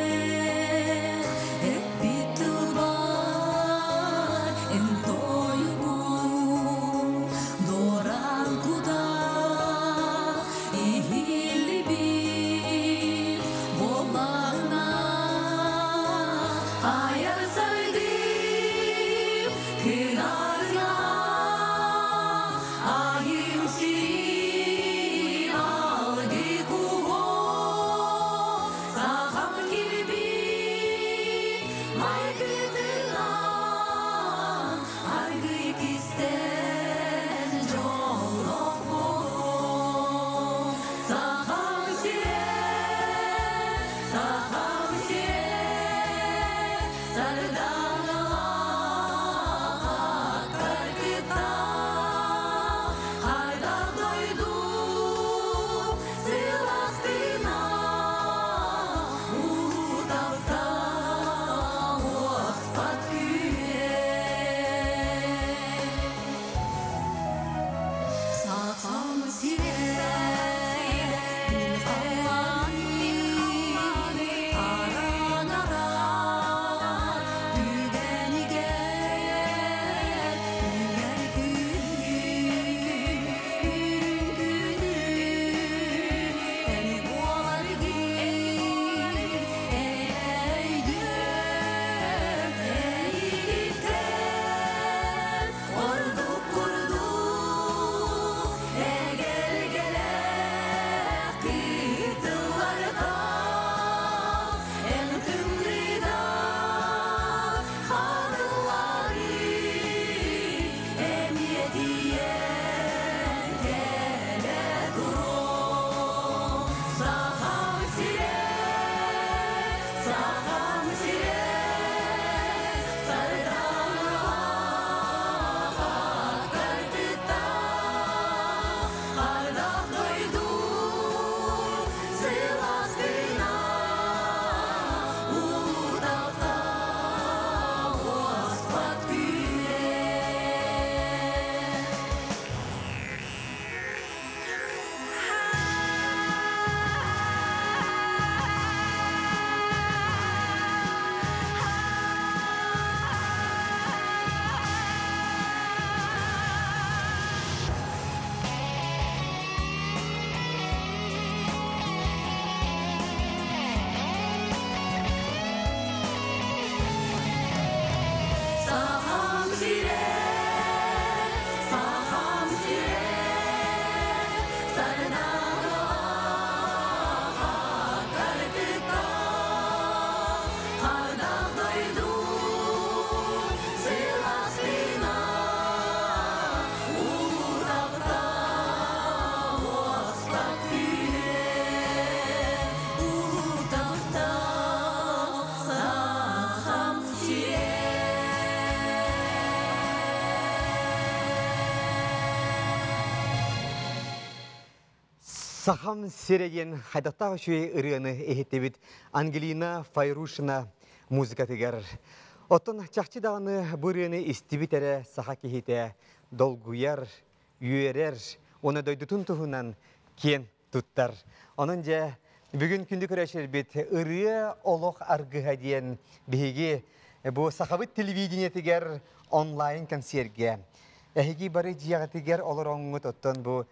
сирэ, Сахам сирэ, Сардаҥалаах картыта, Хардах дойду сылаастына, Улуу уоспат күүһэ, Улуу таптал Сахам сирэ. Сахам сирэ диэн хайдахтаах үчүгэй ырыаны иһиттибит Ангелина Файрушина музыкатыгар. Оттон чахчы даҕаны бу ырыаны истибит эрэ саха киһитэ долгуйар, үөрэр, уонна дойдутун туһунан киэн туттар. Онон дьэ, бүгүн күндү көрөөччүлэрбит ырыа олох аргыһа диэн биһиги бу сахабыт телевидениетигэр онлайн концергэ эһиги бары дьиэҕитигэр олороҥҥут оттон бу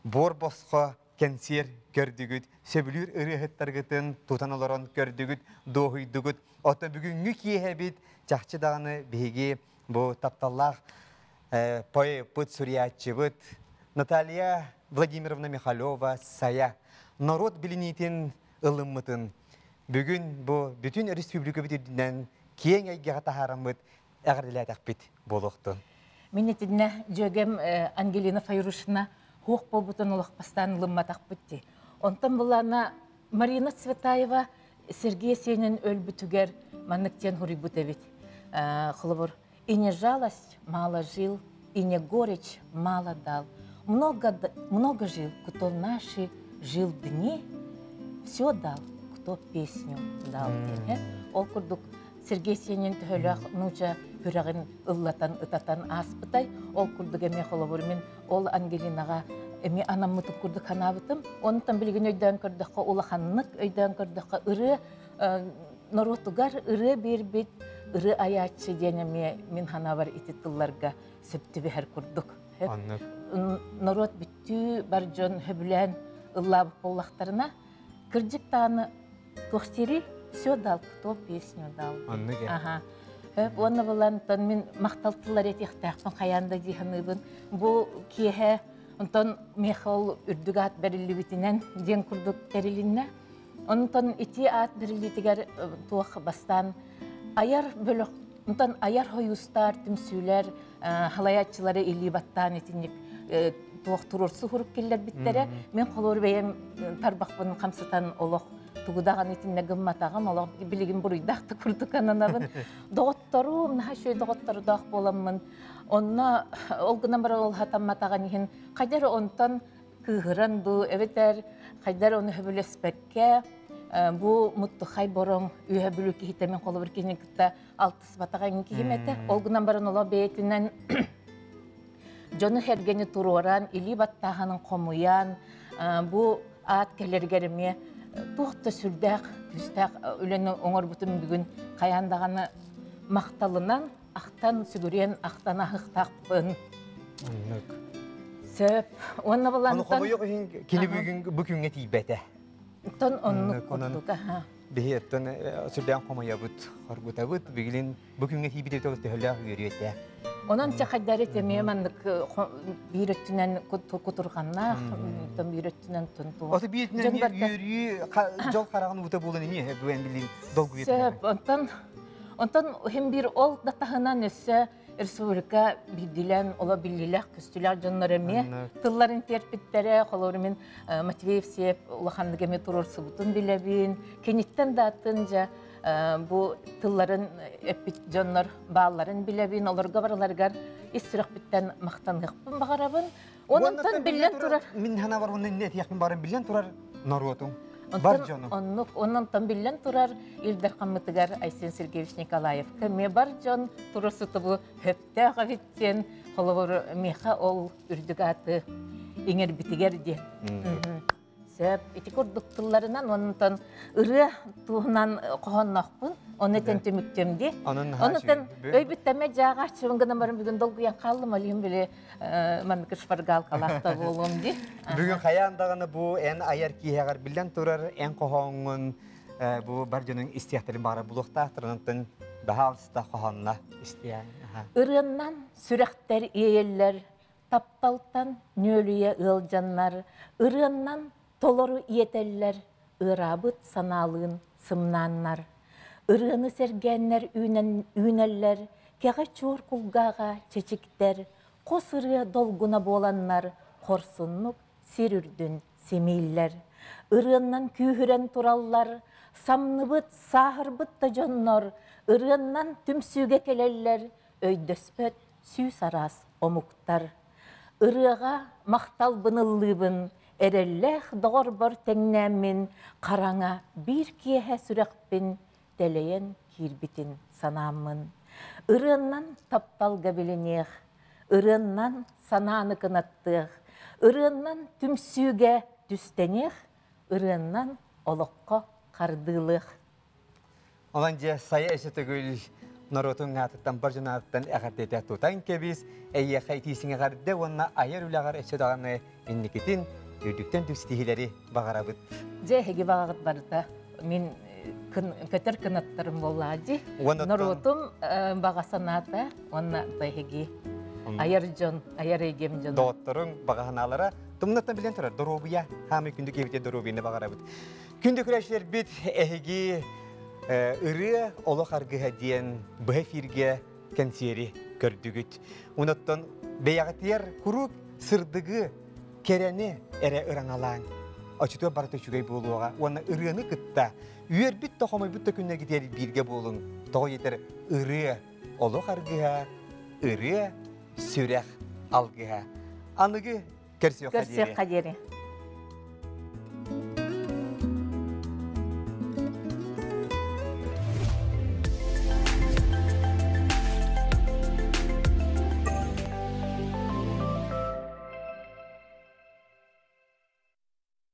буор босхо кэнсиэр көрдүгүт, сөбүлүүр ырыаһыттаргытын тутан олорон көрдүгүт, дуоһуйдугут. Оттон бүгүҥҥү киэһэбит чахчы даҕаны биһиги бу тапталлаах поэппыт, суруйааччыбыт Наталья Владимировна Михалева Сайа норуот билиниитин ылыммытын бүгүн бу бүтүн республикабыт үрдүнэн киэҥ эйгэҕэ таһаараммыт эҕэрдэлээтэхпит буолуохтун. Мин итиннэ дьүөгэм Ангелина Файрушина хуох буолбутун олох бастаан ылымматахпыт дии. Онтон булаана Марина Цветаева Сергей Сенин өлбүтүгэр маннык диэн хуруйбут эбит. Холобур, «И не жалость мало жил, и не горечь мало дал. Много, много жил, кто в наши жил дни, все дал, кто песню дал» диэн. Ол курдук Сергей Сенин төһөлөөх нууча күрэҕин ыллатан ытатан ааспытай. Ол курдук эмиэ холобур мин ол Ангелинаҕа эмиэ анаммытын курдук санаабытым. Онтон билигин өйдөөн көрдөххө улаханнык өйдөөн көрдөххө ырыа норуотугар ырыа биэрбит ырыа айааччы диэн эмиэ мин санаабар ити тылларга сөп түбэһэр курдук. Норуот бүттүү бар дьон сөбүлээн ыллаабыт буоллахтарына кырдьык даҕаны туохтири все дал, кто песню дал. Ага. Уонна булан мин махтал тыллар этиэхтээхпин хайаан да дии саныыбын. Бу киэһэ онтон миэхэ ол үрдүк аат бэриллибитинэн диэн курдук тэрилиннэ. Онтон ити аат бэриллиитигэр туох бастаан айар бөлөх онтон айар хойуустар, түмсүүлэр халайааччылары илии баттаан итинник туох туруорсу хурук киллэрбиттэрэ. Мин холур бэйэм тарбахпын хамсатан олох тугу даҕаны итиннэ гымматаҕым, олох билигин буруйдаах да курдук ананабын. Доҕотторум, наһаа үчүгэй доҕоттордоох буоламмын, онно ол гынан баран ол хатамматаҕын иһин хайдах онтон кыыһыран дуу, эбэтэр хайдах ону сөбүлэспэккэ бу муттухай бороҥ үөһэ бүлүү киһитэ мин холобур киһини кытта алтыспатаҕа эҥин киһим этэ. Ол гынан баран олох бэйэтинэн дьону сэргэни туруоран, илии баттааһынын хомуйан, бу аат кэлэригэр эмиэ туох да сүрдээх күүстээх үлэни оҥорбутум бүгүн хайаан даҕаны махталынан ахтан сүгүрүйэн ахтан аһыахтаахпын. Оннук. Сөп. Уонна Ону хомойуох иһин кини бүгүн бу күҥҥэ тиийбэтэ. Тон оннук курдук, аха. Биһи оттон сүрдээх хомойобут, хоргутабыт. Билигин бу күҥҥэ тиийбит эбит төһөлөөх үөрүү этэ. Онон чахайдары эмиэ маннык биир өттүнэн кутурҕаннаах, биир өттүнэн тунтуу. Ото биир өттүнэн үөрүү дьол хараҕын уута буолан эмиэ бүгүн билин долгуйар. Сөп, онтон онтон хим биир ол да таһынан өссө республика биирдилээн оло биллилээх көстүүлээх дьоннор эмиэ тылларын тиэрпиттэрэ холобур мин Матвеев Сиэп улаханнык эмиэ туруорсубутун билэбин киниттэн да атын дьэ бу тылларын эппит дьоннор баалларын билэбин олорго барыларыгар ис сүрэхпиттэн махтаныахпын баҕарабын онон биллэн турар мин ханабар уонна инне этиэхпин барын биллэн турар норуотум бар дьону оннук онон биллэн турар Ил Дархаммытыгар Айсен Сергеевич Николаевка ме бар дьон турусутубу хөптөөх эбит диэн холобур миэхэ ол үрдүк ааты иҥэрбитигэр диэн сөп ити курдук тылларынан онтон ырыа туһунан хоһоонноохпун ону этэн түмүктүөм дии онутан өйбүттэмэ дьааҕааччыбын гынан баран бүгүн долгуйан хааллым ол иһин били маннык шпаргалкалаах буолуом дии бүгүн хайаан даҕаны бу эн айар киэһэҕэр биллэн турар эн хоһооҥҥун бу бар дьонуҥ истиэхтэрин баҕара булуохтаахтар онтон баһаалыста хоһоонно истиэҥ. Ырыаннан сүрэхтэр иэйэллэр, тапталтан нүөлүйэ ыалдьаннар, ырыаннан толору иэтэллэр, ыараабыт санаалыын сымнааннар. Ырыаны сэргээннэр үүнэллэр, кэҕэ чуор кулгааҕа чэчиктэр, хос ырыа долгуна буоланнар, хорсуннук сир үрдүн симииллэр. Ырыаннан күүһүрэн тураллар, самныбыт, сааһырбыт да дьоннор ырыаннан түмсүүгэ кэлэллэр, өйдөспөт сүүс араас омуктар. Ырыаҕа махталбын ыллыыбын, эрэллээх доҕорбор тэҥнээммин, хараҥа биир киэһэ сүрэхпин тэлэйэн киирбитин санааммын. Ырыаннан тапталга билиниэх, ырыаннан санааны кынаттыах, ырыаннан түмсүүгэ түстэниэх, ырыаннан олоххо хардыылыах. Онон дьэ сайа өссө төгүл норуотун аатыттан бар дьон аатыттан эҕэрдэтэ тутан кэбис, эйиэхэ итиисиҥ эҕэрдэ уонна айар үлэҕэр өссө даҕаны инникитин үрдүктэн түстиһилэри баҕарабыт. Дьэ эһиги баҕаҕыт барыта мин көтөр кынаттарым буоллаа дии. Норуотум баҕа санаата уонна эһиги айар дьон, айар эйгэм дьоно. Доҕотторуҥ баҕа санаалара тумнаттан билэн турар доруобуйа хаамый күндү киһибитэ доруобуйаны баҕарабыт. Күндү күрэштербит эһиги ырыа олох аргыһа диэн быһа эфиргэ кэнсиэри көрдүгүт. Онуттан бэйэҕитигэр куруук сырдыгы, кэрэни эрэ ыраҥалааҥ. Очутуор барыта үчүгэй буолуоҕа уонна ырыаны кытта үөрбүт да хомойбут да күннэргитигэр бииргэ буолуҥ. Тоҕо диэтэр ырыа олох аргыһа, ырыа сүрэх алгыһа. Аныгы көрсүөххэ диэри. Көрсүөххэ диэри.